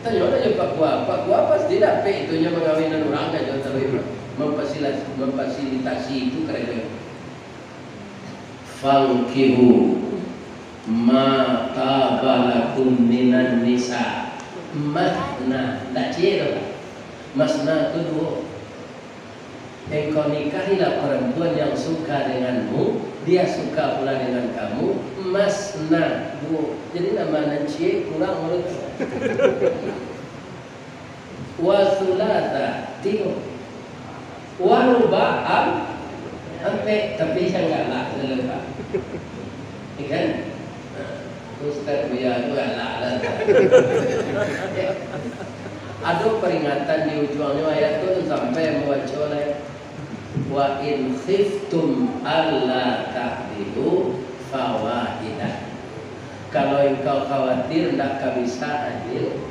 Tanyolah jo Pak Kua. Pak Kua pasti dapek itu nyo mangawinan urang kan, jo taruih mampasilas-, mampasilitasi itu karajo. Fankihu Ma taba lakum minan nisa masna, ndak ciek doh, Pak. Masna tu duo. Engkau nikahilah perempuan yang suka denganmu, dia suka pula dengan kamu, masna, duo. Jadi, nan ma nan ciek kurang urang tu. Wa sulasa, tigo. Wa ruba, am-, ampek, tapi jan galak dulu, Pak. Ya kan? Nah, Ustaz Buya tu galak lah. Ado peringatan di ujuangnyo ayat tu, sampai mambaco lah. "Wa in khiftum alla ta'dilu fawahidah." Kalau engkau khawatir ndak ka bisa adil,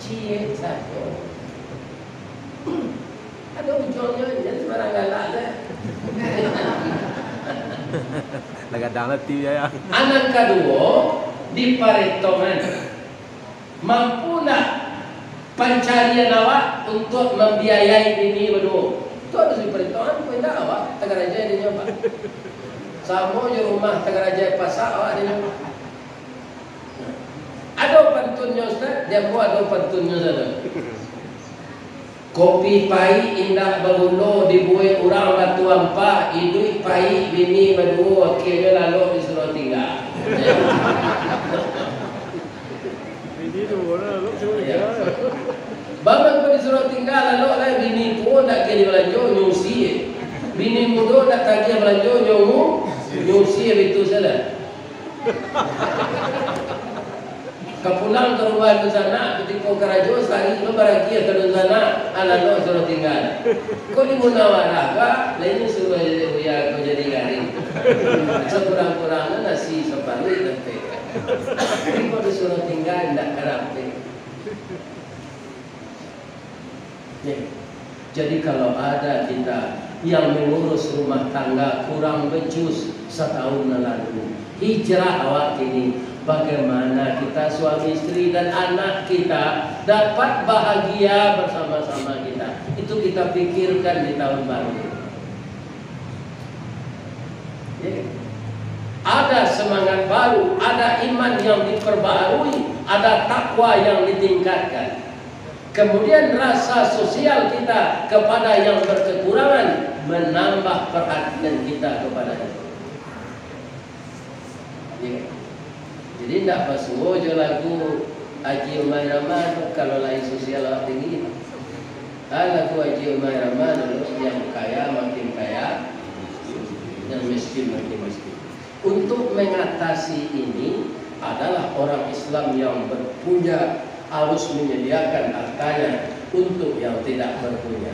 ciek sajo. Ado ujuangnyo, jan sambarang galak se. Lah gadang lah ti, ya. A nan kaduo, diparetongan. Mampu ndak pancarian awak untuak mambiayai bini baduo? Tu harus diparetongan, kok indak awak tagaraja dinyo, Pak. Samo jo rumah tagaraja pasak awak dinyo. Ado pantunnyo, Ustaz? Di ambo ado pantunnyo sajo. Kopi paik indak baguno, dibuek urang Batu Ampek, iduik paik bini baduo, akhianyo lalok disuruah tingga. Bini tu, lalok suruah tingga. Bang, kok disuruah tingga, lalok lah, bini tuo ndak ka dibalanjo, nyo usie. Bini mudo ndak tagiah balanjo, nyo u-, nyo usie, bitu sajo. Ka pulang ka rumah dunsanak, kutiko karajo, sahari tu baragiah ka dunsanak, alah lo suruah tingga. Kok di munawarah, Pak, lain suruah jadi buya, kok jadi garing. Sakurang-kurangnya nasi saparuik dapek. Tapi kok disuruah tingga, indak ka dapek. Ya. Jadi, kalau ada kita yang mengurus rumah tangga kurang becus setahun yang lalu, hijrah awak kini, bagaimana kita suami istri dan anak kita dapat bahagia bersama-sama kita? Itu kita pikirkan di tahun baru. Ya. Ada semangat baru, ada iman yang diperbaharui, ada takwa yang ditingkatkan. Kemudian rasa sosial kita kepada yang berkekurangan menambah perhatian kita kepadanya. Ya. Jadi, ndak basuo jo lagu Haji Umar Rama tu, kalau lai sosial awak tinggi. Ah, lagu Haji Umar Rama dulu, yang kaya makin kaya, yang miskin makin miskin. Untuk mengatasi ini adalah orang Islam yang berpunya harus menyediakan hartanya untuk yang tidak berpunya.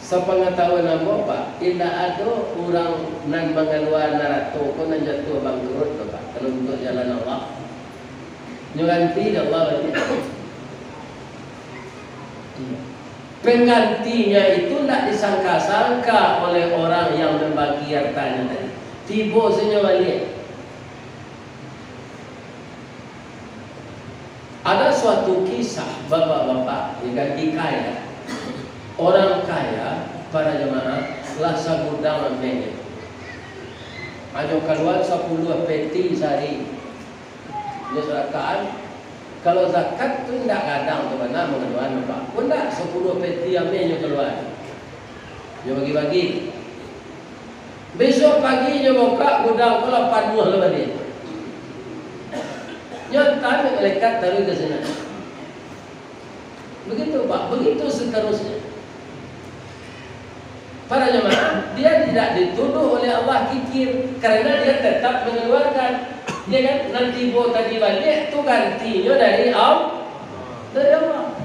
Sapangatahuan ambo, Pak, indak ado urang nan mangalua narato ko nan jatuah bangkrut tu, Pak, kalau untuak jalan Allah. Nyo ganti dek Allah baliak. Penggantinya itu ndak disangka-sangka oleh orang yang membagi hartanya tadi. Tibo sajo baliak. Ada suatu kisah, bapak-bapak, ya kan, hikayat. Orang kaya, para jamaah, lah sagudang amehnyo. Hanyo kalua sapuluah peti sahari. Inyo sadakahan. Kalau zakat tu indak gadang tu bana mangaluan, Pak. Pun ndak, sapuluah peti amehnyo kalua. Inyo bagi-bagi. Bisuak pagi inyo bukak, gudang ko lah panuah lah baliak. Nyo antah dek malaikat taruih ka sinan. Begitu, Pak. Begitu seterusnya. Para jemaah, dia tidak dituduh oleh Allah kikir, karena dia tetap mengeluarkan. Ya kan? Nan tibo tadi baliak tu gantinyo dari Al-, dari Allah.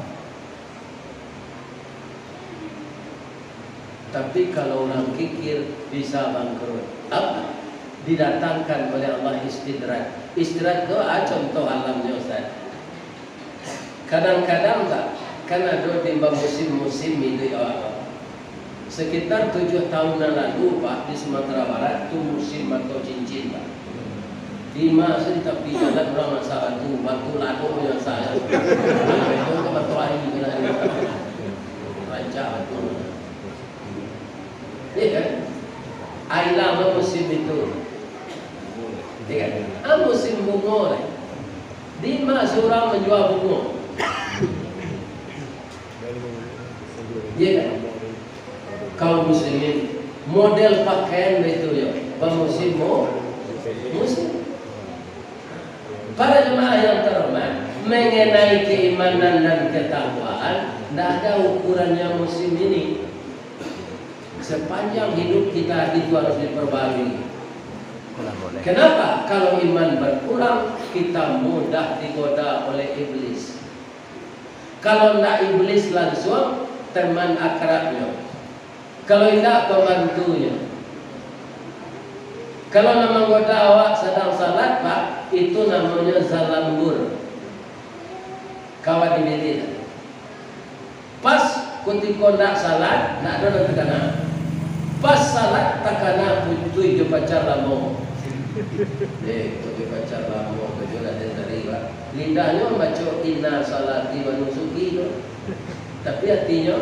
Tapi kalau urang kikir, bisa bangkrut. Apa? Didatangkan oleh Allah istidraj. Istidraj tu, ah, contoh alamnyo, Ustaz. Kadang-kadang tak, kan ado di bamusim-musim iduik awak. Sekitar tujuah tahun nan lalu, Pak, di Sumatera Barat tu musim mato cincin, Pak. Di ma se di tapi jalan urang masak batu, batu lado nyo masak. Itu ka batu aia nyo lah. Rancak batu. Iya kan? A Ilang lah musim itu. Ya kan? Ah, musim bungo lah. Di ma surang manjua bungo? Ya kan? Kaum muslimin, model pakaian itu ya, bamusim mu-, musim. Para jemaah yang terhormat, mengenai keimanan dan ketakwaan, ndak ada ukurannya musim ini. Sepanjang hidup kita itu harus diperbarui. Kenapa? Kalau iman berkurang, kita mudah digoda oleh iblis. Kalau ndak iblis langsung, teman akrabnyo. Kalau indak, pembantunyo. Kalau nan manggoda awak sadang salat, Pak, itu namonyo zalambur. Kawan di bilik. Pas kutiko ndak salat, ndak ado nan takana. Pas salat, takana putuih jo pacar lamo. Eh, kok jo pacar lamo, kok jo Raden tadi, Pak. Lidahnyo mambaco inna salati wa nusuki tu. Tapi atinyo,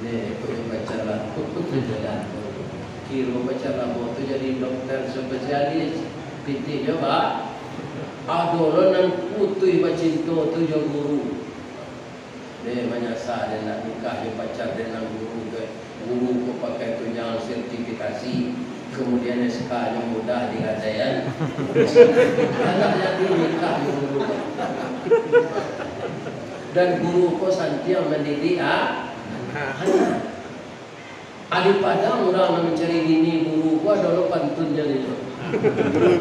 eh, kok jo pacar lamo, tu jalan. Kiro pacar lamo tu jadi dokter spesialis. Pitihnyo, Pak. Ado lo nan putuih bacinto tu jo guru. Deh, manyasa deh nak nikah jo pacar deh nan guru tu. Guru ko pakai tunjangan sertifikasi, kemudian S K-nyo mudah digadaian. Anak jadi nikah jo guru. Dan guru ko santiang mandidik, ah, anak. Di Padang urang nan mancari bini guru ko ado lo pantunnyo tu.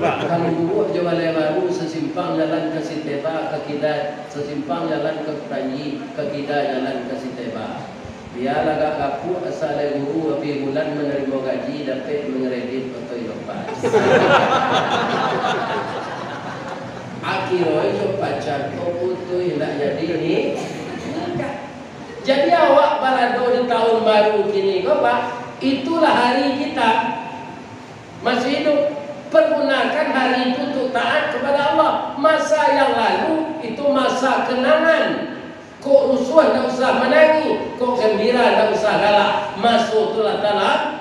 Kalau guru jo balai baru, sasimpang jalan ka Siteba, ka kida, sasimpang jalan ka Kutanji, ka kida jalan ka Siteba. Bialah agak gapuak, asa lai guru api bulan manarimo gaji, dapek mangredit oto Inoparks. Akhiranyo pacar ko putuih, indak jadi ni. Jadi awak barado di tahun baru kini ko, Pak, itulah hari kita masih hidup. Pergunakan hari itu untuk taat kepada Allah. Masa yang lalu itu masa kenangan. Kok rusuah ndak usah manangih, kok gembira ndak usah galak. Maso tu lah talam-,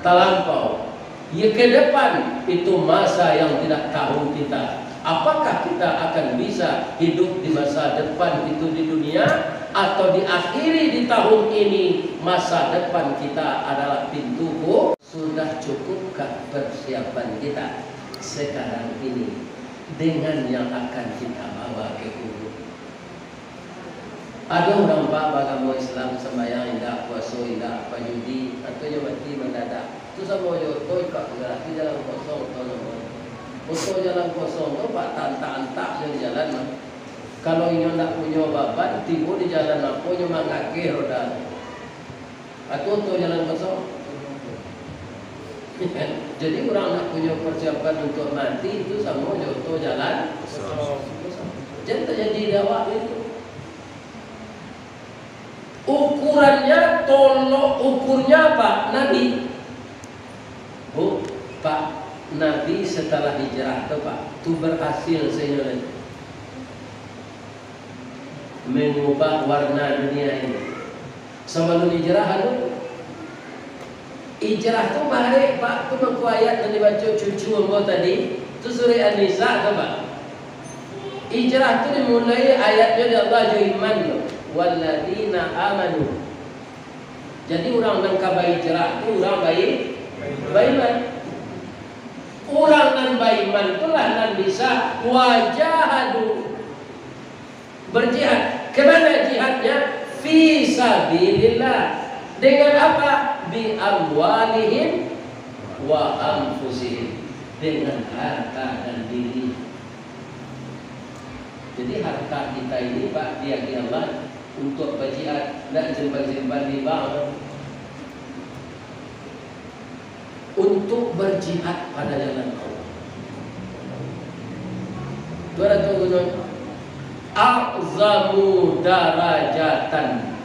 talampau. Ya, ke depan itu masa yang tidak tahu kita. Apakah kita akan bisa hidup di masa depan itu di dunia, atau diakhiri di tahun ini, masa depan kita adalah pintu ku-, sudah cukupkah persiapan kita sekarang ini dengan yang akan kita bawa ke kubur? Ado urang, Pak, baagamo Islam, sambayang indak, puaso indak, bajudi, katonyo mati mandadak. Tu samo jo oto, Pak, garah tu jalan kosong, oto namo. Oto jalan kosong tu, Pak, taantak-antak jo di jalan, Pak. Kalau inyo ndak punyo baban, tibo di jalan apo, inyo mangakeh roda tu. Atau oto jalan kosong. Jadi, urang nak punyo persiapan untuak mati, itu samo jo oto jalan kosong. Jan tajadi di awak itu. Ukurannya, tolok ukurnya apa? Nabi. Bu, Pak, Nabi setelah hijrah tu, Pak, tu berhasil sainyo lai mengubah warna dunia ini. Sabalun hijrah, anu, hijrah tu barek, Pak, tu mangko ayat nan dibaco cucu ambo tadi, tu surah An-Nisa tu, Pak. Hijrah tu dimulai ayatnyo di Allah jo iman tu. "Walladzina amanu." Jadi, urang nan ka bahijrah tu urang bai-, baiman. Urang nan baiman tu lah nan bisa wajahadu. Berjihad. Ka mana jihadnya? Fi sabilillah. Dengan apa? Bi amwalihim wa anfusihim. Dengan harta dan diri. Jadi, harta kita ini, Pak, diagih Allah untuk berjihad, ndak simpan-simpan di bank. Untuk berjihad pada jalan Allah. Tu ado tu gunonyo, "A'zamu darajatan."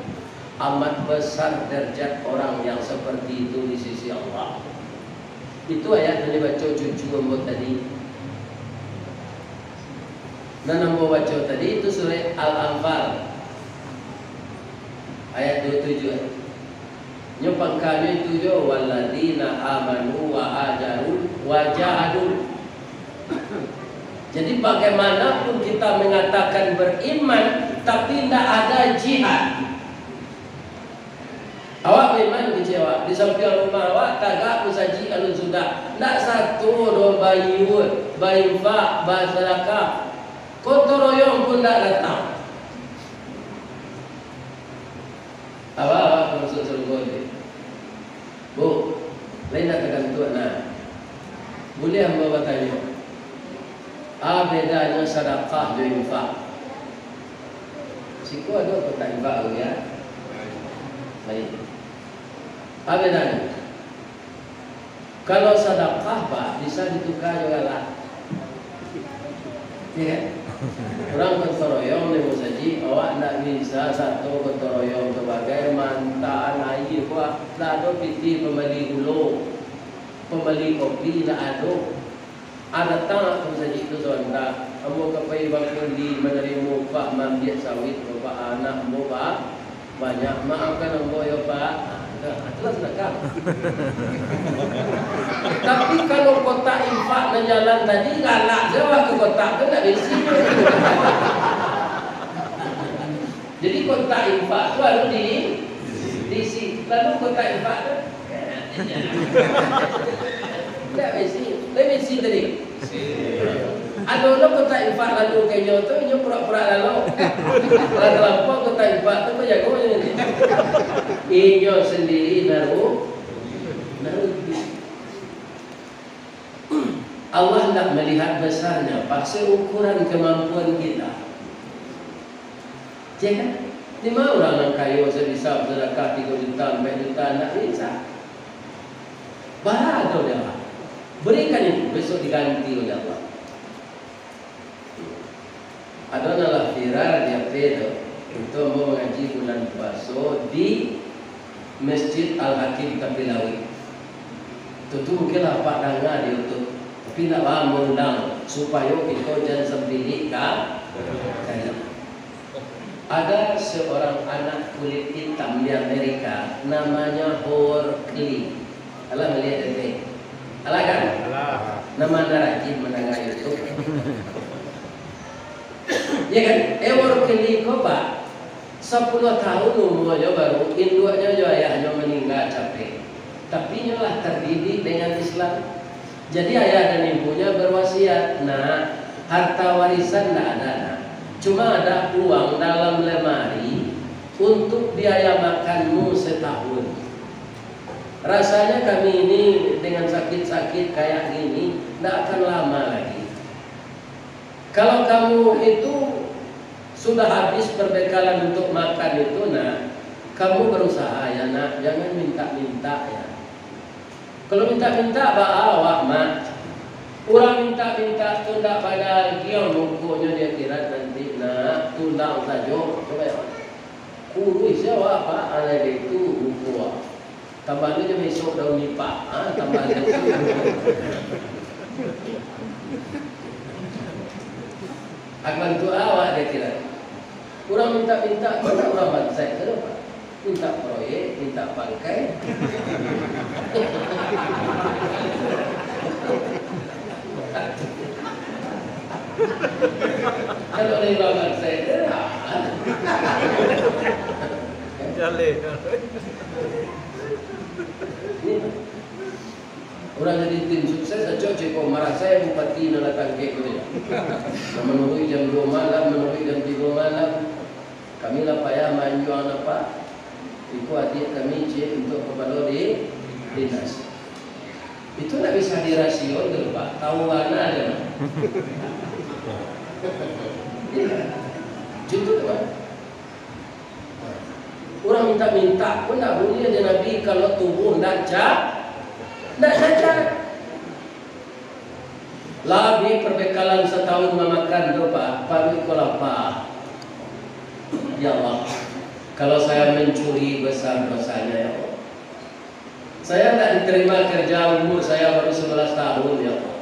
Amat besar derajat orang yang seperti itu di sisi Allah. Itu ayat yang dibaco cucu ambo tadi. Nan ambo baco tadi itu surah Al-Anfal. Ayat dua tujuh. Nyo pangkanyo itu jo, "Walladzina amanu wa hajaru wa jahadu." Jadi, bagaimanapun kita mengatakan beriman, tapi ndak ada jihad. Awak beriman kecil awak, di sampiang rumah awak tagak musajik alun sudah, ndak sato doh baiur, bainfak, basadakah. Gotong royong pun ndak datang. Awak, awak ka masuak sarugo tu. Bu, lain nak tagantuak nah. Buliah ambo batanyo, a bedanyo sadakah jo infak? Siko ado kotak infak tu, ya? Baik. A bedanyo? Kalau sadakah, Pak, bisa dituka jo galak. Iya kan? Urang gotong royong di musajik, awak ndak bisa sato gotong royong tu bagai mantaan aia, Pak. Ndak ado pitih pambali gulo, pambali kopi, ndak ado. A datang ka musajik tu sabanta, ambo ka pai bakundi manarimo upah maambiak sawit, Bapak, anak ambo ba-, banyak, maafkan ambo yo, Pak. Nah, itulah sadakah. Tapi kalau kotak infak nan jalan tadi, galak se awak ka kotak tu, ndak baisi. Jadi kotak infak tu harus di-, diisi. Lalu kotak infak tu, ndak baisi. Ndak baisi tadi. Ado lo kotak infak lalu ka inyo tu, inyo pura-pura lalu. Lah talampau kotak infak tu, bajago inyo ni. Inyo sandiri naru-, narugi. Allah ndak malihat basarnyo, Pak, seukuran kamampuan kita. Ya kan? Di ma urang nan kayo sabisa basadakah tigo juta, ampek juta, ndak bisa. Bara ado di Allah. Berikan itu, besok diganti oleh Allah. Ado nan lah viral di H P tu, itu ambo mangaji bulan puaso di Masjid Al-Hakim Tapi Lauik. Tu, tu mungkin lah Apak danga di YouTube, tapi ndak baa ambo undang, supayo kito jan sampilik ka, ka Ada seorang anak kulit hitam di Amerika, namanya Howard Kelly. Alah maliek dek? Alah kan? Alah. Nan ma rajin mandanga YouTube. Ya kan? Howard Kelly ko, Pak, sapuluah tahun umuanyo baru, induaknyo jo ayahnyo maningga capek. Tapi inyo lah terdidik dengan Islam. Jadi, ayah dan ibunya berwasiat, "Nak, harta warisan ndak ada, Nak. Cuma ada uang dalam lemari untuk biaya makanmu setahun." Rasanya kami ini dengan sakit-sakit kayak gini, ndak akan lama lagi. Kalau kamu itu sudah habis perbekalan untuk makan itu, Nak, kamu berusaha ya, Nak, jangan minta-minta ya. Kalau minta-minta, baa awak, Mak? Urang minta-minta tu ndak badagiang mukonyo di akhirat nanti, Nak, tulang sajo. Coba ya, Mak. Kuruih se awak, Pak, alai itu muko. Tambah tu jo mesok daun nipah. Ha, tambah tu. Akan tu awak dia kira. Urang minta-minta, mana urang bansaik tu, Pak? Minta proyek, minta pangkai. Kalau dari urang bansaik tu, ha. Jaleh. Urang jadi tim sukses, acok ceko marasai bupati nan lah tangkek tu. Nan manuruik jam duo malam, manuruik jam tigo malam. Kami lah payah manjuang napa. Iko adiak kami cek untuak kapalo di dinas. Itu ndak bisa dirasio tu, Pak. Tahu bana aja, Pak. Iya. Jujur, Pak. Urang minta-minta pun ndak buliah, jar Nabi, kalau tubuh ndak ca-, ndak cacat. Lah abih perbekalan satahun mamakan tu, Pak, paruik ko lapa. Ya Allah, kalau saya mencuri, besar dosanya, ya Allah. Saya ndak diterima kerja, umur saya baru sebelas tahun, ya Allah.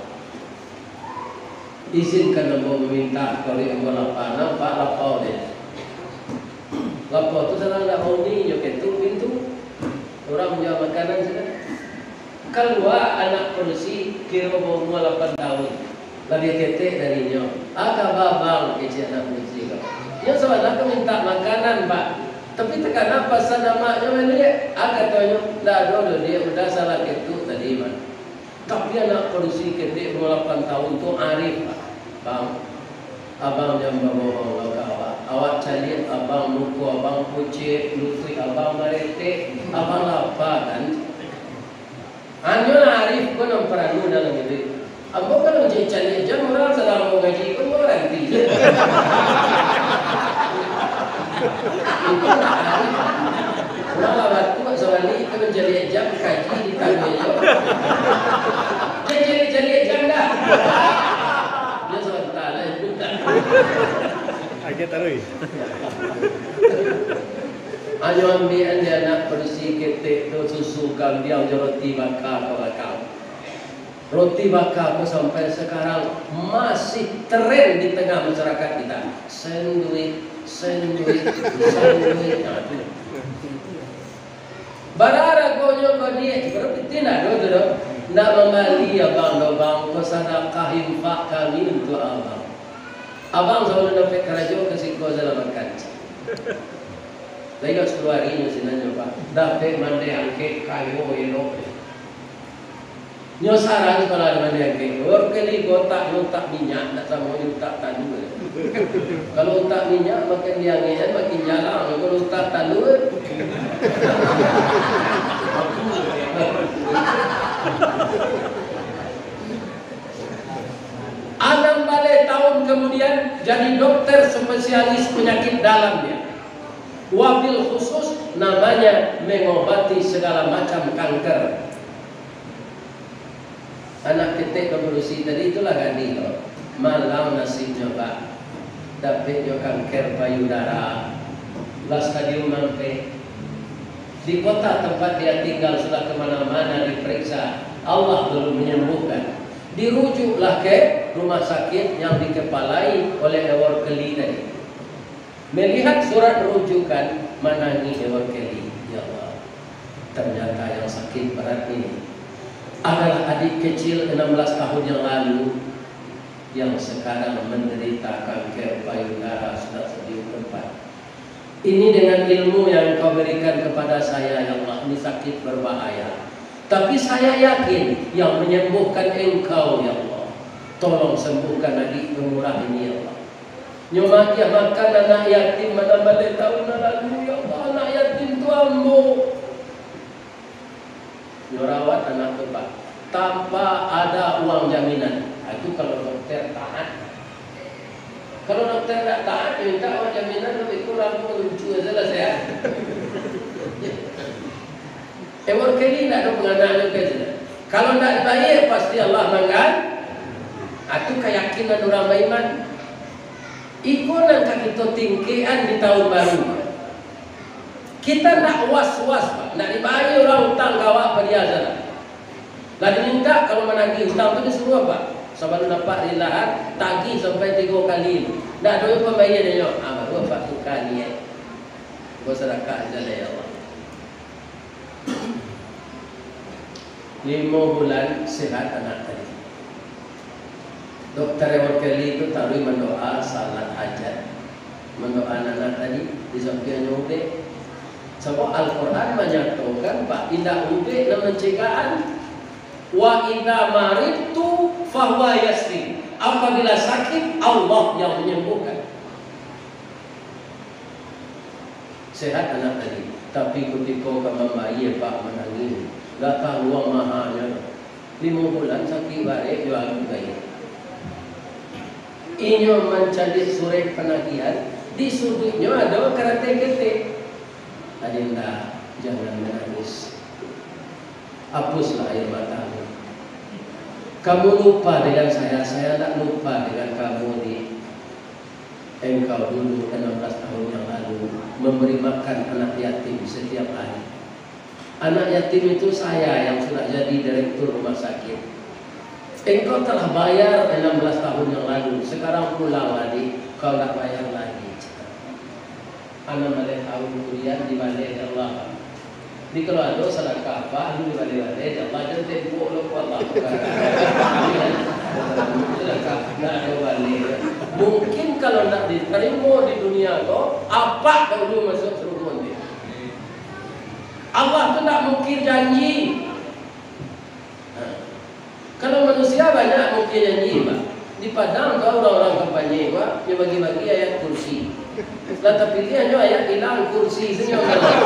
Izinkan ambo maminta, kalau ambo lapa, nampak lapau deh. Lapau tu salah ndak bauni, nyo ketuk pintu. Urang Kalua anak padusi, kiro baumua lapan tahun, labiah ketek dari nyo. "A kaba, Bang?" kecek anak padusi ko. Nyo sabana ka mintak makanan, Pak. Tapi takana pasan amaknyo baliak. A katonyo, "Ndak ado doh, Diak, udah salah ketuk tadi, Bang." Tapi anak padusi ketek umua lapan tahun tu arif, Pak. "Bang, abang jan babohong lo ka awak. Awak caliak abang, muko abang pucet, lutuik abang baretek, abang lapa kan?" Hanyo lah arif ko nan paralu dalam iduik. Ambo kalau caliak jam urang sadang mangaji ko, ambo baranti. Itu lah arif. Urang lah batuak sabalik ka mancaliak jam, kaji di tangah jo. Jan caliak-caliak jam dah. Jan sabanta lah. Agiah taruih. Hanyo ambiakan di anak padusi ketek tu susu kambiang jo roti baka ka balakang. Roti baka ko sampai sakarang masih tren di tangah masyarakat kita. Sandwich, sandwich, sandwich. Nah, tu. Bara aragonyo ko, Diak? Bara piti ndak ado tu doh. Ndak mambali abang doh, Bang, ko sadakah infak kami untuak abang. Abang sabalun dapek karajo ka siko salah makan. Lah indak sapuluah ari nyo sinan nyo, Pak. Dapek mandeh angkek, kayo elok. Nyo saran kalau ado mandeh angkek, Workeli, ko utak nyo utak minyak, ndak samo jo utak talua. Kalau utak minyak, makin diangekan, makin jalang. Kalau utak talua, anam baleh tahun kemudian, jadi dokter spesialis penyakit dalam dia. Wabil khusus namanya mengobati segala macam kanker. Anak ketek nan padusi tadi itulah gadih tu. Malang nasibnyo, Pak. Dapeknyo kanker payudara. Lah stadium ampek. Di kota tempat dia tinggal sudah kemana-mana diperiksa. Allah belum menyembuhkan. Dirujuklah ke rumah sakit yang dikepalai oleh Workeli tadi. Melihat surat rujukan, manangih Workeli. Ya Allah, ternyata yang sakit berat ini adalah adik kecil enam belas tahun yang lalu yang sekarang menderita kanker payudara sudah stadium keempat. Ini dengan ilmu yang Engkau berikan kepada saya, ya Allah, ini sakit berbahaya. Tapi saya yakin yang menyembuhkan Engkau, ya Allah. Tolong sembuhkan adik pemurah ini, ya Allah. Nyo maagiah makan anak yatim nan baleh tahun nan lalu, ya Allah, anak yatim tu ambo. Nyo rawat anak tu, Pak, tanpa ada uang jaminan. Ah, itu kalau dokter taat. Kalau dokter ndak taat, nyo mintak uang jaminan, lebih kurang pun lucu aja lah saya. Ewor kali ndak ada penganaknyo ka sinan. Kalau ndak dibayar, pasti Allah manggan-, ah, tu kayakinan urang baiman. Iko nan ka kito tingkekan di tahun baru. Kita ndak was-was, Pak. Ndak dibayar urang utang ka awak, padiah sajo. Lah dimintak, kalau managih utang tu disuruah, Pak. Sabalun apak rilahan, tagih sampai tigo kali. Ndak ado pambayia, dinyo. Ah, baru apak tukar niaik. Basadakah sajo, ya Allah. Limo bulan sehat anak tadi. Dokter Ewon Kelly tu taruih mandoa salat hajat. Mandoa anak tadi di sampiangnyo ubek. Sabab Al-Quran manyatokan, Pak, indak ubek nan mancegahan. "Wa idza maridtu fahuwa yasfi." Apabila sakit, Allah yang menyembuhkan. Sehat anak tadi, tapi kutiko ka mambayia, Pak, manangih, ndak tahu uang mahanyo. Limo bulan sakik barek jo anak tadi. Inyo mancaliak surek panagihan, di suduiknyo ado karateh ketek. Adinda, jangan menangis. Hapuslah air matamu. Kamu lupa dengan saya, saya ndak lupa dengan kamu, Dik. Engkau dulu enam belas tahun yang lalu memberi makan anak yatim setiap hari. Anak yatim itu saya yang sudah jadi direktur rumah sakit. Engkau telah bayar enam belas tahun yang lalu, sekarang pulanglah, Dik, kau ndak bayar lagi. Anam baleh tahun kemudian dibaleh dek Allah. Jadi, kalau ado sadakah, Pak, lu dibaleh-baleh, insyaallah, jan tembok lo, kuat lah. Sadakah, ndak ado baleh. Mungkin kalau ndak ditarimo di dunia ko, apak dahulu masuak sarugo nanti. Allah tu ndak mungkin janji. Nah, kalau manusia banyak mungkin janji, Pak. Di Padang tu urang-urang kampanye, Pak, nyo bagi-bagi ayat kursi. Lah tapiliahnyo ayat ilang, kursi tu nyo kalah.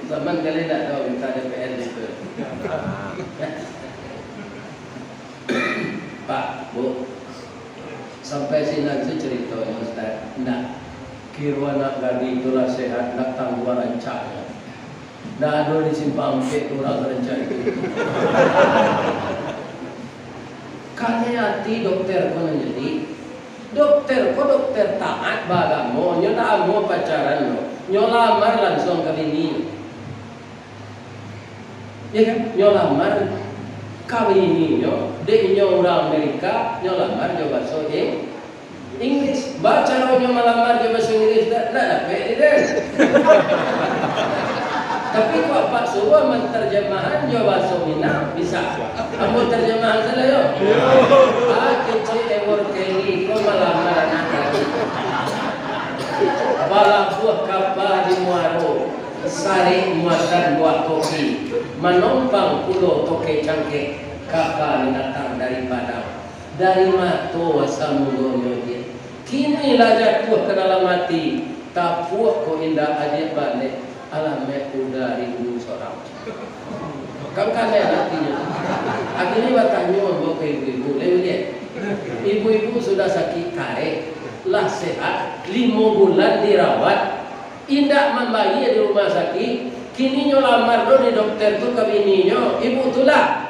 Zaman kalian ndak tahu minta D P R gitu. Pak, Bu, sampai sinan se caritonyo, Ustaz. Ndak, kiro anak gadih tu lah sehat, ndak tangguang rancaknyo. Ndak ado di Simpang Ampek tu urang rancak itu. Kanai ati dokter ko nan jadi. Dokter ko dokter taat baagamo, nyo ndak amuah pacaran lo. Nyo lamar lansuang ka bini. Iyo kan? Nyo lamar ka bini nyo, dek inyo urang Amerika, nyo lamar jo baso Ing-, Inggris. Ba caronyo malamar jo baso Inggris, ndak, ndak dapek di den. Tapi kok apak suruah mantarjamahan jo baso Minang, bisa. Ambo tarjamahan sajo yo. Ah, kecek Eworld Kelly ko malamar anak gadih. Balabuah kapa di muaro, sarek muatan buah kopi, manompang pulo tokek cangkek, kapa nan datang dari Padang. Dari mato asa mulonyo dia. Kini lah jatuah ka dalam ati, tapuak ko indak adiak baleh, alamaik uda rindu sorang. Kan kanai atinyo. Akhirnyo batanyo ambo ka ibu-ibu, lai buliah. Ibu-ibu sudah sakik karek, lah sehat, limo bulan dirawat, indak mambayia di rumah sakik, kini nyo lamar lo di dokter tu ka bininyo, ibu tulak.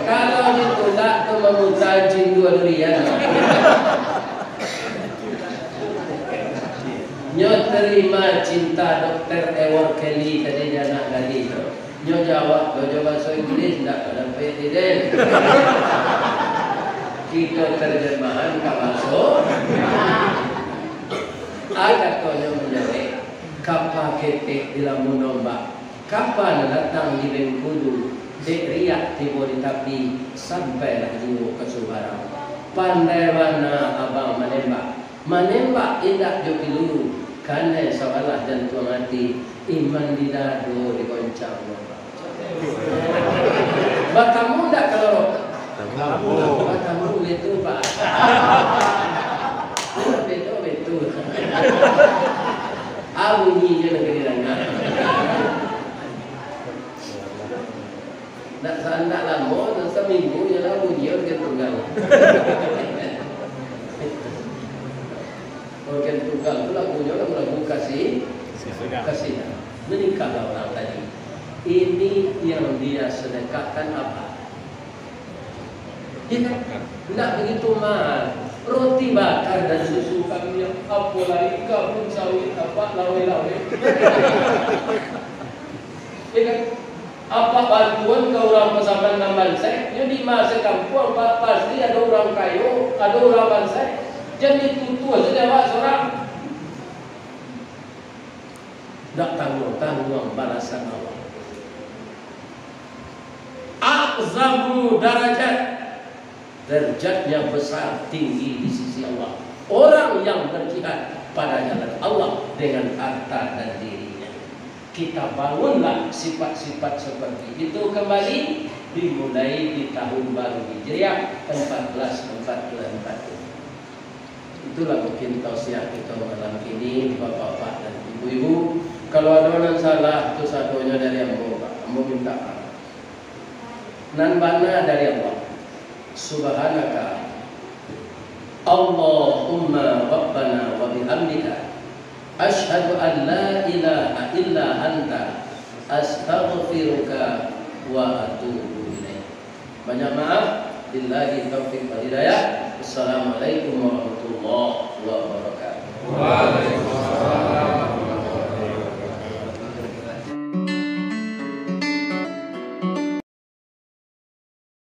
Kalau ditulak tu mamuta jin dua durian. Nyo tarima cinta dokter Eworld Kelly tadi di anak gadih tu. Nyo jawab lo jo baso Inggris, ndak ka dapek di den. Kito tarjamahan ka baso. Ah, katonyo manjawek, kapa ketek di lamun ombak, kapa nan datang di Bengkulu, dek riak tibo di tapi, sampailah juo ka subarang. Pandai bana abang manembak. Manembak indak jo piluru, kanai sabalah jantuang ati, iman di dado digoncang. Batamu ndak kalau? Batamu. Batamu betu, Pak. Betu, betu. Ah, bunyinyo nan ka didanga. Ndak sa-, ndak lamo, saminggu je lah bunyi organ tunggal. Organ tunggal tu lagunyo lagu-lagu kasih, kasih. Menikahlah orang tadi. Ini yang dia sedekahkan apa? Ya kan? Ndak begitu mahal. Roti bakar dan susu kami yang apo lai, kabun sawit, apa, laweh-laweh. Ya kan? Apak bantuan ka urang Pasaman nan bansaik, nyo di ma sakampuang, Pak, pasti ado urang kayo, ado urang bansaik. Jan ditutuah sajo awak sorang. Ndak tangguang-tangguang balasan Allah. A'zamu darajat. Derajatnya besar, tinggi di sisi Allah. Orang yang berjihad pada jalan Allah dengan harta dan dirinya. Kita bangunlah sifat-sifat seperti itu kembali, dimulai di tahun baru Hijriah empat belas empat puluh empat ini. Itulah mungkin tausiah kita malam ini, bapak-bapak dan ibu-ibu. Kalau ada nan salah, tu sadonyo dari ambo, Pak. Ambo minta maaf. Nan bana dari Allah. Subhanaka Allahumma Rabbana wa bihamdika, asyhadu an la ilaha illa anta, astaghfiruka wa atubu ilaik. Banyak maaf. Billahi taufiq wal hidayah. Assalamualaikum warahmatullahi wabarakatuh. Waalaikumsalam.